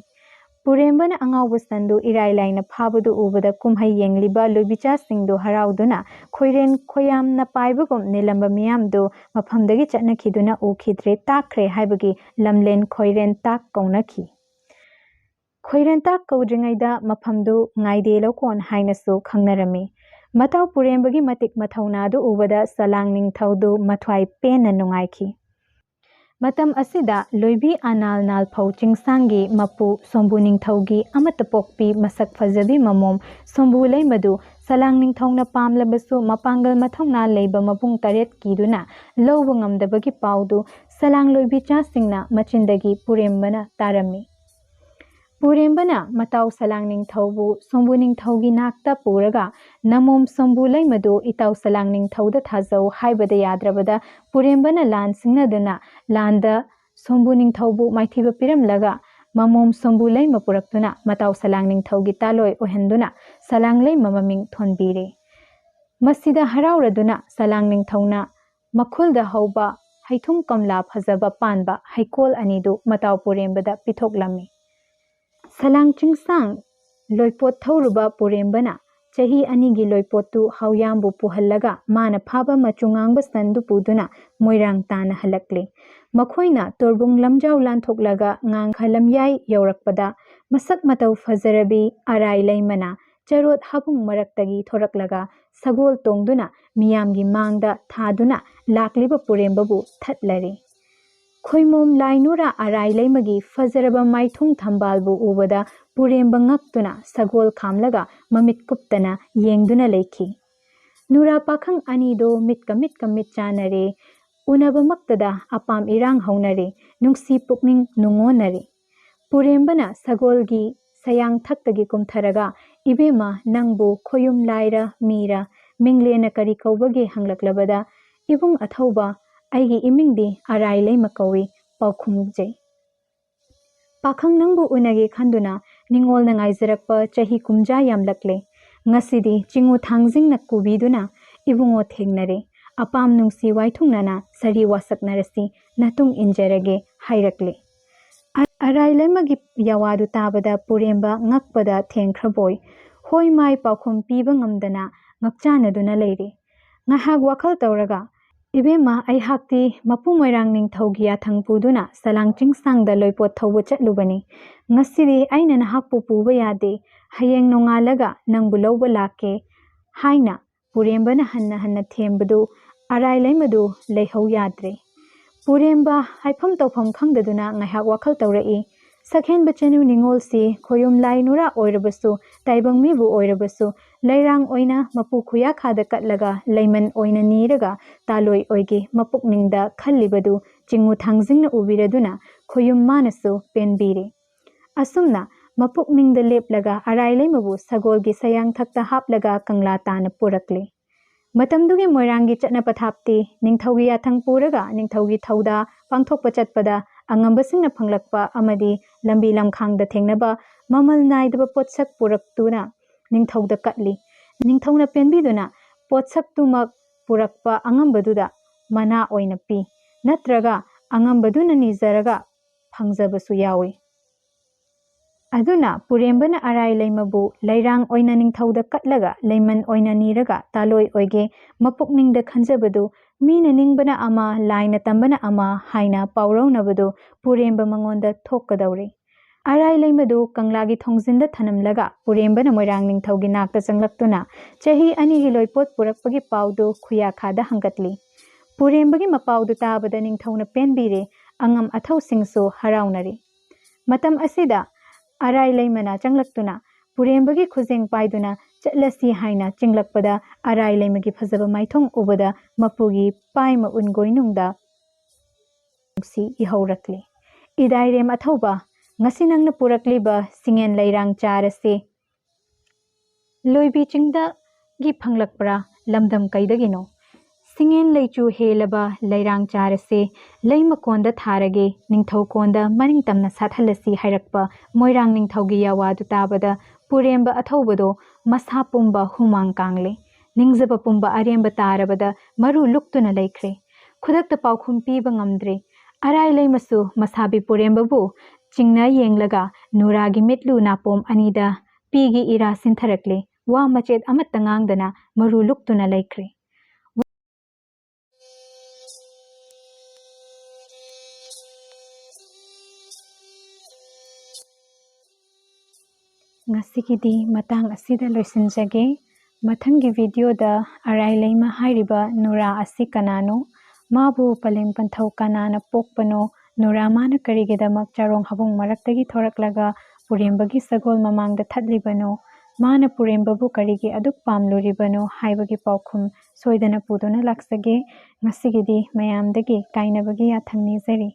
ꯄꯨꯔꯦꯝꯕꯅ ꯑꯉꯥꯎꯕ ꯁꯟꯗꯨ ꯏꯔꯥꯏ ꯂꯥꯏꯅ ꯐꯥꯕꯗꯨ ꯎꯕꯗ ꯀꯨꯝꯍꯩ ꯌꯦꯡꯂꯤꯕ ꯂꯣꯏꯕꯤꯆꯥꯁꯤꯡꯗꯨ ꯍꯔꯥꯎꯗꯨꯅ ꯈꯣꯏꯔꯦꯟ ꯈꯣꯌꯥꯝꯅ ꯄꯥꯏꯕꯒꯨꯝ ꯅꯤꯜꯂꯝꯕ ꯃꯤꯌꯥꯝꯗꯨ ꯃꯐꯝꯗꯒꯤ ꯆꯠꯅꯈꯤꯗꯨꯅ ꯎꯈꯤꯗ꯭ꯔꯦ, ꯇꯥꯛꯈ꯭ꯔꯦ ꯍꯥꯏꯕꯒꯤ ꯂꯝꯂꯦꯟ ꯈꯣꯏꯔꯦꯟ ꯇꯥꯛ ꯀꯧꯅꯈꯤ꯫ ꯈꯣꯏꯔꯦꯟ ꯇꯥꯛ ꯀꯧꯗ꯭ꯔꯤꯉꯩꯗ ꯃꯐꯝꯗꯨ ꯉꯥꯏꯗꯦ ꯂꯧꯀꯣꯟ ꯍꯥꯏꯅꯁꯨ ꯈꯪꯅꯔꯝꯃꯤ꯫ ꯃꯇꯥꯎ ꯄꯨꯔꯦꯝꯕꯒꯤ ꯃꯇꯤꯛ ꯃꯊꯧꯅꯥꯗꯨ ꯎꯕꯗ ꯁꯂꯥꯡ ꯅꯤꯡꯊꯧꯗꯨ ꯃꯊ꯭ꯋꯥꯏ ꯄꯦꯟꯅ ꯅꯨꯡꯉꯥꯏꯈꯤ꯫ ꯃꯇꯝ ꯑꯁꯤꯗ ꯂꯣꯏꯕꯤ ꯑꯅꯥꯜ ꯅꯥꯜꯐꯧ ꯆꯤꯡꯁꯥꯡꯒꯤ ꯃꯄꯨ ꯁꯣꯝꯕꯨ ꯅꯤꯡꯊꯧꯒꯤ ꯑꯃꯠꯇ ꯄꯣꯛꯄꯤ ꯃꯁꯛ ꯐꯖꯕꯤ ꯃꯃꯣꯝ ꯁꯣꯝꯕꯨ ꯂꯩꯃꯗꯨ ꯁꯂꯥꯡ ꯅꯤꯡꯊꯧꯅ ꯄꯥꯝꯂꯕꯁꯨ ꯃꯄꯥꯡꯒꯜ ꯃꯊꯧꯅꯥ ꯂꯩꯕ ꯃꯕꯨꯡ ꯇꯔꯦꯠ ꯀꯤꯗꯨꯅ ꯂꯧꯕ ꯉꯝꯗꯕꯒꯤ ꯄꯥꯎꯗꯨ ꯁꯂꯥꯡ ꯂꯣꯏꯕꯤꯆꯥꯁꯤꯡꯅ ꯃꯆꯤꯟꯗꯒꯤ ꯄꯨꯔꯦꯝꯕꯅ ꯇꯥꯔꯝꯃꯤ꯫ ꯄꯨꯔꯦꯝꯕꯅ ꯃꯇꯥꯎ ꯁꯂꯥꯡ ꯅꯤꯡꯊꯧꯕꯨ ꯁꯣꯝꯕꯨ ꯅꯤꯡꯊꯧꯒꯤ ꯅꯥꯛꯇ ꯄꯨꯔꯒ ꯅꯃꯣꯝ ꯁꯣꯝꯕꯨ ꯂꯩꯃꯗꯨ ꯏꯇꯥꯎ ꯁꯂꯥꯡ ꯅꯤꯡꯊꯧꯗ ꯊꯥꯖꯧ ꯍꯥꯏꯕꯗ ꯌꯥꯗ꯭ꯔꯕꯗ ꯄꯨꯔꯦꯝꯕꯅ ꯂꯥꯟ ꯁꯤꯡꯅꯗꯨꯅ ꯂꯥꯟꯗ ꯁꯣꯝꯕꯨ ꯅꯤꯡꯊꯧꯕꯨ ꯃꯥꯏꯊꯤꯕ ꯄꯤꯔꯝꯂꯒ ꯃꯃꯣꯝ ꯁꯣꯝꯕꯨ ꯂꯩꯃ ꯄꯨꯔꯛꯇꯨꯅ ꯃꯇꯥꯎ ꯁꯂꯥꯡ ꯅꯤꯡꯊꯧꯒꯤ ꯇꯥꯂꯣꯏ ꯑꯣꯏꯍꯟꯗꯨꯅ ꯁꯂꯥꯡ ꯂꯩꯃ ꯃꯃꯤꯡ ꯊꯣꯟꯕꯤꯔꯦ꯫ ꯃꯁꯤꯗ ꯍꯔꯥꯎꯔꯗꯨꯅ ꯁꯂꯥꯡ ꯅꯤꯡꯊꯧꯅ ꯃꯈꯨꯜꯗ ꯍꯧꯕ ꯍꯩꯊꯨꯝ ꯀꯣꯝꯂꯥ ꯐꯖꯕ ꯄꯥꯟꯕ ꯍꯩꯀꯣꯜ ꯑꯅꯤꯗꯨ ꯃꯇꯥꯎ ꯄꯨꯔꯦꯝꯕꯗ ꯄꯤꯊꯣꯛꯂꯝꯃꯤ꯫ ꯁꯂꯥꯡ ꯆꯤꯡꯁꯥꯡ ꯂꯣꯏꯄꯣꯠ ꯊꯧꯔꯨꯕ ꯄꯨꯔꯦꯝꯕꯅ ꯆꯍꯤ ꯑꯅꯤꯒꯤ ꯂꯣꯏꯄꯣꯠꯇꯨ ꯍꯥꯎꯌꯥꯝꯕꯨ ꯄꯨꯍꯜꯂꯒ ꯃꯥꯅ ꯐꯥꯕ ꯃꯆꯨ ꯉꯥꯡꯕ ꯁꯟꯗꯨ ꯄꯨꯗꯨꯅ ꯃꯣꯏꯔꯥꯡ ꯇꯥꯟꯅ ꯍꯜꯂꯛꯂꯦ꯫ ꯃꯈꯣꯏꯅ ꯇꯣꯔꯕꯨꯡ ꯂꯝꯖꯥꯎ ꯂꯥꯟꯊꯣꯛꯂꯒ ꯉꯥꯡꯈ ꯂꯝꯌꯥꯏ ꯌꯧꯔꯛꯄꯗ ꯃꯁꯛ ꯃꯇꯧ ꯐꯖꯔꯕꯤ ꯑꯔꯥꯏ ꯂꯩꯃꯅ ꯆꯔꯣꯠ ꯍꯥꯕꯨꯡ ꯃꯔꯛꯇꯒꯤ ꯊꯣꯔꯛꯂꯒ ꯁꯒꯣꯜ ꯇꯣꯡꯗꯨꯅ ꯃꯤꯌꯥꯝꯒꯤ ꯃꯥꯡꯗ ꯊꯥꯗꯨꯅ ꯂꯥꯛꯂꯤꯕ ꯄꯨꯔꯦꯝꯕꯕꯨ ꯊꯠꯂꯔꯦ꯫ ꯈꯣꯏꯃꯣꯝ ꯂꯥꯏ ꯅꯨꯔꯥ ꯑꯔꯥꯏ ꯂꯩꯃꯒꯤ ꯐꯖꯔꯕ ꯃꯥꯏꯊꯣꯡ ꯊꯝꯕꯥꯜꯕꯨ ꯎꯕꯗ ꯄꯨꯔꯦꯝꯕ ꯉꯛꯇꯨꯅ ꯁꯒꯣꯜ ꯈꯥꯝꯂꯒ ꯃꯃꯤꯠ ꯀꯨꯞꯇꯅ ꯌꯦꯡꯗꯨꯅ ꯂꯩꯈꯤ꯫ ꯅꯨꯔꯥ ꯄꯥꯈꯪ ꯑꯅꯤꯗꯣ ꯃꯤꯠꯀ ꯃꯤꯠꯀ ꯃꯤꯠ ꯆꯥꯟꯅꯔꯦ꯫ ꯎꯅꯕꯃꯛꯇꯗ ꯑꯄꯥꯝ ꯏꯔꯥꯡ ꯍꯧꯅꯔꯦ꯫ ꯅꯨꯡꯁꯤ ꯄꯨꯛꯅꯤꯡ ꯅꯨꯡꯉꯣꯟꯅꯔꯦ꯫ ꯄꯨꯔꯦꯝꯕꯅ ꯁꯒꯣꯜꯒꯤ ꯁꯌꯥꯡ ꯊꯛꯇꯒꯤ ꯀꯨꯝꯊꯔꯒ, "ꯏꯕꯦꯝꯃ, ꯅꯪꯕꯨ ꯈꯣꯌꯨꯝ ꯂꯥꯏꯔ ꯃꯤꯔ, ꯃꯤꯡꯂꯦꯟꯅ ꯀꯔꯤ ꯀꯧꯕꯒꯦ?" ꯍꯪꯂꯛꯂꯕꯗ, "ꯏꯕꯨꯡ ꯑꯊꯧꯕ, ꯑꯩꯒꯤ ꯏꯃꯤꯡꯗꯤ ꯑꯔꯥꯏ ꯂꯩꯃ ꯀꯧꯏ" ꯄꯥꯎꯈꯨꯝꯖꯩ꯫ "ꯄꯥꯈꯪ ꯅꯪꯕꯨ ꯎꯅꯒꯦ ꯈꯟꯗꯨꯅ ꯅꯤꯡꯉꯣꯜꯅ ꯉꯥꯏꯖꯔꯛꯄ ꯆꯍꯤ ꯀꯨꯝꯖꯥ ꯌꯥꯝꯂꯛꯂꯦ꯫ ꯉꯁꯤꯗꯤ ꯆꯤꯡꯉꯨ ꯊꯥꯡꯖꯤꯡꯅ ꯀꯨꯕꯤꯗꯨꯅ ꯏꯕꯨꯡꯉꯣ ꯊꯦꯡꯅꯔꯦ꯫ ꯑꯄꯥꯝ ꯅꯨꯡꯁꯤ ꯋꯥꯏꯊꯨꯡꯅꯅ ꯁꯥꯔꯤ ꯋꯥꯁꯛꯅꯔꯁꯤ, ꯅꯇꯨꯡ ꯏꯟꯖꯔꯒꯦ" ꯍꯥꯏꯔꯛꯂꯦ꯫ ꯑ-, ꯑꯔꯥꯏ ꯂꯩꯃꯒꯤ ꯌꯥꯋꯥꯗꯨ ꯇꯥꯕꯗ ꯄꯨꯔꯦꯝꯕ ꯉꯛꯄꯗ ꯊꯦꯡꯈ꯭ꯔꯕꯣꯏ ꯍꯣꯏ ꯃꯥꯏ ꯄꯥꯎꯈꯨꯝ ꯄꯤꯕ ꯉꯝꯗꯅ ꯉꯛꯆꯥꯅꯗꯨꯅ ꯂꯩꯔꯦ꯫ ꯉꯥꯏꯍꯥꯛ ꯋꯥꯈꯜ ꯇꯧꯔꯒ, "ꯏꯕꯦꯝꯃ, ꯑꯩꯍꯥꯛꯇꯤ ꯃꯄꯨ ꯃꯣꯏꯔꯥꯡ ꯅꯤꯡꯊꯧꯒꯤ ꯌꯥꯊꯪ ꯄꯨꯗꯨꯅ ꯁꯂꯥꯡ ꯆꯤꯡꯁꯥꯡꯗ ꯂꯣꯏꯄꯣꯠ ꯊꯧꯕ ꯆꯠꯂꯨꯕꯅꯤ꯫ ꯉꯁꯤꯗꯤ ꯑꯩꯅ ꯅꯍꯥꯛꯄꯨ ꯄꯨꯕ ꯌꯥꯗꯦ꯫ ꯍꯌꯦꯡ ꯅꯣꯡꯉꯥꯜꯂꯒ ꯅꯪꯕꯨ ꯂꯧꯕ ꯂꯥꯛꯀꯦ" ꯍꯥꯏꯅ ꯄꯨꯔꯦꯝꯕꯅ ꯍꯟꯅ ꯍꯟꯅ ꯊꯦꯝꯕꯗꯨ ꯑꯔꯥꯏ ꯂꯩꯃꯗꯨ ꯂꯩꯍꯧ ꯌꯥꯗ꯭ꯔꯦ꯫ ꯄꯨꯔꯦꯝꯕ ꯍꯥꯏꯐꯝ ꯇꯧꯐꯝ ꯈꯪꯗꯗꯨꯅ ꯉꯥꯏꯍꯥꯛ ꯋꯥꯈꯜ ꯇꯧꯔꯛꯏ꯫ ꯁꯛꯍꯦꯟꯕ ꯆꯅꯨ ꯅꯤꯡꯉꯣꯜꯁꯤ ꯈꯣꯌꯨꯝ ꯂꯥꯏ ꯅꯨꯔꯥ ꯑꯣꯏꯔꯕꯁꯨ, ꯇꯥꯏꯕꯪ ꯃꯤꯕꯨ ꯑꯣꯏꯔꯕꯁꯨ, ꯂꯩꯔꯥꯡ ꯑꯣꯏꯅ ꯃꯄꯨ ꯈꯨꯌꯥꯈꯥꯗ ꯀꯠꯂꯒ ꯂꯩꯃꯟ ꯑꯣꯏꯅ ꯅꯤꯔꯒ ꯇꯥꯂꯣꯏ ꯑꯣꯏꯒꯦ ꯃꯄꯨꯛꯅꯤꯡꯗ ꯈꯜꯂꯤꯕꯗꯨ ꯆꯤꯡꯉꯨ ꯊꯥꯡꯖꯤꯡꯅ ꯎꯕꯤꯔꯗꯨꯅ ꯈꯣꯌꯨꯝ ꯃꯥꯅꯁꯨ ꯄꯦꯟꯕꯤꯔꯦ꯫ ꯑꯁꯨꯝꯅ ꯃꯄꯨꯛꯅꯤꯡꯗ ꯂꯦꯞꯂꯒ ꯑꯔꯥꯏ ꯂꯩꯃꯕꯨ ꯁꯒꯣꯜꯒꯤ ꯁꯌꯥꯡꯊꯛꯇ ꯍꯥꯞꯂꯒ ꯀꯪꯂꯥ ꯇꯥꯟꯅ ꯄꯨꯔꯛꯂꯦ꯫ ꯃꯇꯝꯗꯨꯒꯤ ꯃꯣꯏꯔꯥꯡꯒꯤ ꯆꯠꯅ ꯄꯊꯥꯞꯇꯤ ꯅꯤꯡꯊꯧꯒꯤ ꯌꯥꯊꯪ ꯄꯨꯔꯒ ꯅꯤꯡꯊꯧꯒꯤ ꯊꯧꯗꯥ ꯄꯥꯡꯊꯣꯛꯄ ꯆꯠꯄꯗ ꯑꯉꯝꯕꯁꯤꯡꯅ ꯐꯪꯂꯛꯄ ꯑꯃꯗꯤ ꯂꯝꯕꯤ ꯂꯝꯈꯥꯡꯗ ꯊꯦꯡꯅꯕ ꯃꯃꯜ ꯅꯥꯏꯗꯕ ꯄꯣꯠꯁꯛ ꯄꯨꯔꯛꯇꯨꯅ ꯅꯤꯡꯊꯧꯗ ꯀꯠꯂꯤ꯫ ꯅꯤꯡꯊꯧꯅ ꯄꯦꯟꯕꯤꯗꯨꯅ ꯄꯣꯠꯁꯛꯇꯨꯃꯛ ꯄꯨꯔꯛꯄ ꯑꯉꯝꯕꯗꯨꯗ ꯃꯅꯥ ꯑꯣꯏꯅ ꯄꯤ, ꯅꯠꯇ꯭ꯔꯒ ꯑꯉꯝꯕꯗꯨꯅ ꯅꯤꯖꯔꯒ ꯐꯪꯖꯕꯁꯨ ꯌꯥꯎꯏ꯫ ꯑꯗꯨꯅ ꯄꯨꯔꯦꯝꯕꯅ ꯑꯔꯥꯏ ꯂꯩꯃꯕꯨ ꯂꯩꯔꯥꯡ ꯑꯣꯏꯅ ꯅꯤꯡꯊꯧꯗ ꯀꯠꯂꯒ ꯂꯩꯃꯟ ꯑꯣꯏꯅ ꯅꯤꯔꯒ ꯇꯥꯂꯣꯏ ꯑꯣꯏꯒꯦ, ꯃꯄꯨꯛꯅꯤꯡꯗ ꯈꯟꯖꯕꯗꯨ ꯃꯤꯅ ꯅꯤꯡꯕꯅ ꯑꯃ, ꯂꯥꯏꯅ ꯇꯝꯕꯅ ꯑꯃ ꯍꯥꯏꯅ ꯄꯥꯎꯔꯧꯅꯕꯗꯨ ꯄꯨꯔꯦꯝꯕ ꯃꯉꯣꯟꯗ ꯊꯣꯛꯀꯗꯧꯔꯦ꯫ ꯑꯔꯥꯏ ꯂꯩꯃꯗꯨ ꯀꯪꯂꯥꯒꯤ ꯊꯣꯡꯖꯤꯟꯗ ꯊꯅꯝꯂꯒ ꯄꯨꯔꯦꯝꯕꯅ ꯃꯣꯏꯔꯥꯡ ꯅꯤꯡꯊꯧꯒꯤ ꯅꯥꯛꯇ ꯆꯪꯂꯛꯇꯨꯅ ꯆꯍꯤ ꯑꯅꯤꯒꯤ ꯂꯣꯏꯄꯣꯠ ꯄꯨꯔꯛꯄꯒꯤ ꯄꯥꯎꯗꯨ ꯈꯨꯌꯥꯈꯥꯗ ꯍꯪꯒꯠꯂꯤ꯫ ꯄꯨꯔꯦꯝꯕꯒꯤ ꯃꯄꯥꯎꯗꯨ ꯇꯥꯕꯗ ꯅꯤꯡꯊꯧꯅ ꯄꯦꯟꯕꯤꯔꯦ, ꯑꯉꯝ ꯑꯊꯧꯁꯤꯡꯁꯨ ꯍꯔꯥꯎꯅꯔꯤ꯫ ꯃꯇꯝ ꯑꯁꯤꯗ ꯑꯔꯥꯏ ꯂꯩꯃꯅ ꯆꯪꯂꯛꯇꯨꯅ ꯄꯨꯔꯦꯝꯕꯒꯤ ꯈꯨꯖꯦꯡ ꯄꯥꯏꯗꯨꯅ ꯆꯠꯂꯁꯤ ꯍꯥꯏꯅ ꯆꯤꯡꯂꯛꯄꯗ ꯑꯔꯥꯏ ꯂꯩꯃꯒꯤ ꯐꯖꯕ ꯃꯥꯏꯊꯣꯡ ꯎꯕꯗ ꯃꯄꯨꯒꯤ ꯄꯥꯏꯃ ꯎꯟ ꯀꯣꯏꯅꯨꯡꯗ ꯅꯨꯡꯁꯤ ꯏꯍꯧꯔꯛꯂꯤ꯫ "ꯏꯗꯥꯏꯔꯦꯝ ꯑꯊꯧꯕ, ꯉꯁꯤ ꯅꯪꯅ ꯄꯨꯔꯛꯂꯤꯕ ꯁꯤꯡꯉꯦꯟ ꯂꯩꯔꯥꯡ ꯆꯥꯔꯁꯤ꯫ ꯂꯣꯏꯕꯤ ꯆꯤꯡꯗꯒꯤ ꯐꯪꯂꯛꯄ꯭ꯔꯥ, ꯂꯝꯗꯝ ꯀꯩꯗꯒꯤꯅꯣ? ꯁꯤꯡꯉꯦꯟ ꯂꯩꯆꯨ ꯍꯦꯜꯂꯕ ꯂꯩꯔꯥꯡ ꯆꯥꯔꯁꯤ, ꯂꯩꯃ ꯀꯣꯟꯗ ꯊꯥꯔꯒꯦ, ꯅꯤꯡꯊꯧ ꯀꯣꯟꯗ ꯃꯅꯤꯡ ꯇꯝꯅ ꯁꯥꯠꯍꯜꯂꯁꯤ" ꯍꯥꯏꯔꯛꯄ ꯃꯣꯏꯔꯥꯡ ꯅꯤꯡꯊꯧꯒꯤ ꯌꯥꯋꯥꯗꯨ ꯇꯥꯕꯗ ꯄꯨꯔꯦꯝꯕ ꯑꯊꯧꯕꯗꯣ ꯃꯁꯥ ꯄꯨꯝꯕ ꯍꯨꯃꯥꯡ ꯀꯥꯡꯂꯦ꯫ ꯅꯤꯡꯖꯕ ꯄꯨꯝꯕ ꯑꯔꯦꯝꯕ ꯇꯥꯔꯕꯗ ꯃꯔꯨ ꯂꯨꯛꯇꯨꯅ ꯂꯩꯈ꯭ꯔꯦ꯫ ꯈꯨꯗꯛꯇ ꯄꯥꯎꯈꯨꯝ ꯄꯤꯕ ꯉꯝꯗ꯭ꯔꯦ꯫ ꯑꯔꯥꯏ ꯂꯩꯃꯁꯨ ꯃꯁꯥꯕꯤ ꯄꯨꯔꯦꯝꯕꯕꯨ ꯆꯤꯡꯅ ꯌꯦꯡꯂꯒ ꯅꯨꯔꯥꯒꯤ ꯃꯤꯠꯂꯨ ꯅꯥꯄꯣꯝ ꯑꯅꯤꯗ ꯄꯤꯒꯤ ꯏꯔꯥ ꯁꯤꯟꯊꯔꯛꯂꯦ꯫ ꯋꯥ ꯃꯆꯦꯠ ꯑꯃꯠꯇ ꯉꯥꯡꯗꯅ ꯃꯔꯨ ꯂꯨꯛꯇꯨꯅ ꯂꯩꯈ꯭ꯔꯦ꯫ ꯉꯁꯤꯒꯤꯗꯤ ꯃꯇꯥꯡ ꯑꯁꯤꯗ ꯂꯣꯏꯁꯤꯟꯖꯒꯦ꯫ ꯃꯊꯪꯒꯤ ꯚꯤꯗꯤꯑꯣꯗ ꯑꯔꯥꯏ ꯂꯩꯃ ꯍꯥꯏꯔꯤꯕ ꯅꯨꯔꯥ ꯑꯁꯤ ꯀꯅꯥꯅꯣ? ꯃꯥꯕꯨ ꯄꯂꯦꯝ ꯄꯟꯊꯧ ꯀꯅꯥꯅ ꯄꯣꯛꯄꯅꯣ? ꯅꯨꯔꯥ ꯃꯥꯅ ꯀꯔꯤꯒꯤꯗꯃꯛ ꯆꯥꯔꯣꯡ ꯍꯥꯕꯨꯡ ꯃꯔꯛꯇꯒꯤ ꯊꯣꯔꯛꯂꯒ ꯄꯨꯔꯦꯝꯕꯒꯤ ꯁꯒꯣꯜ ꯃꯃꯥꯡꯗ ꯊꯠꯂꯤꯕꯅꯣ? ꯃꯥꯅ ꯄꯨꯔꯦꯝꯕꯕꯨ ꯀꯔꯤꯒꯤ ꯑꯗꯨꯛ ꯄꯥꯝꯂꯨꯔꯤꯕꯅꯣ ꯍꯥꯏꯕꯒꯤ ꯄꯥꯎꯈꯨꯝ ꯁꯣꯏꯗꯅ ꯄꯨꯗꯨꯅ ꯂꯥꯛꯆꯒꯦ꯫ ꯉꯁꯤꯒꯤꯗꯤ ꯃꯌꯥꯝꯗꯒꯤ ꯀꯥꯏꯅꯕꯒꯤ ꯌꯥꯊꯪ ꯅꯤꯖꯔꯤ꯫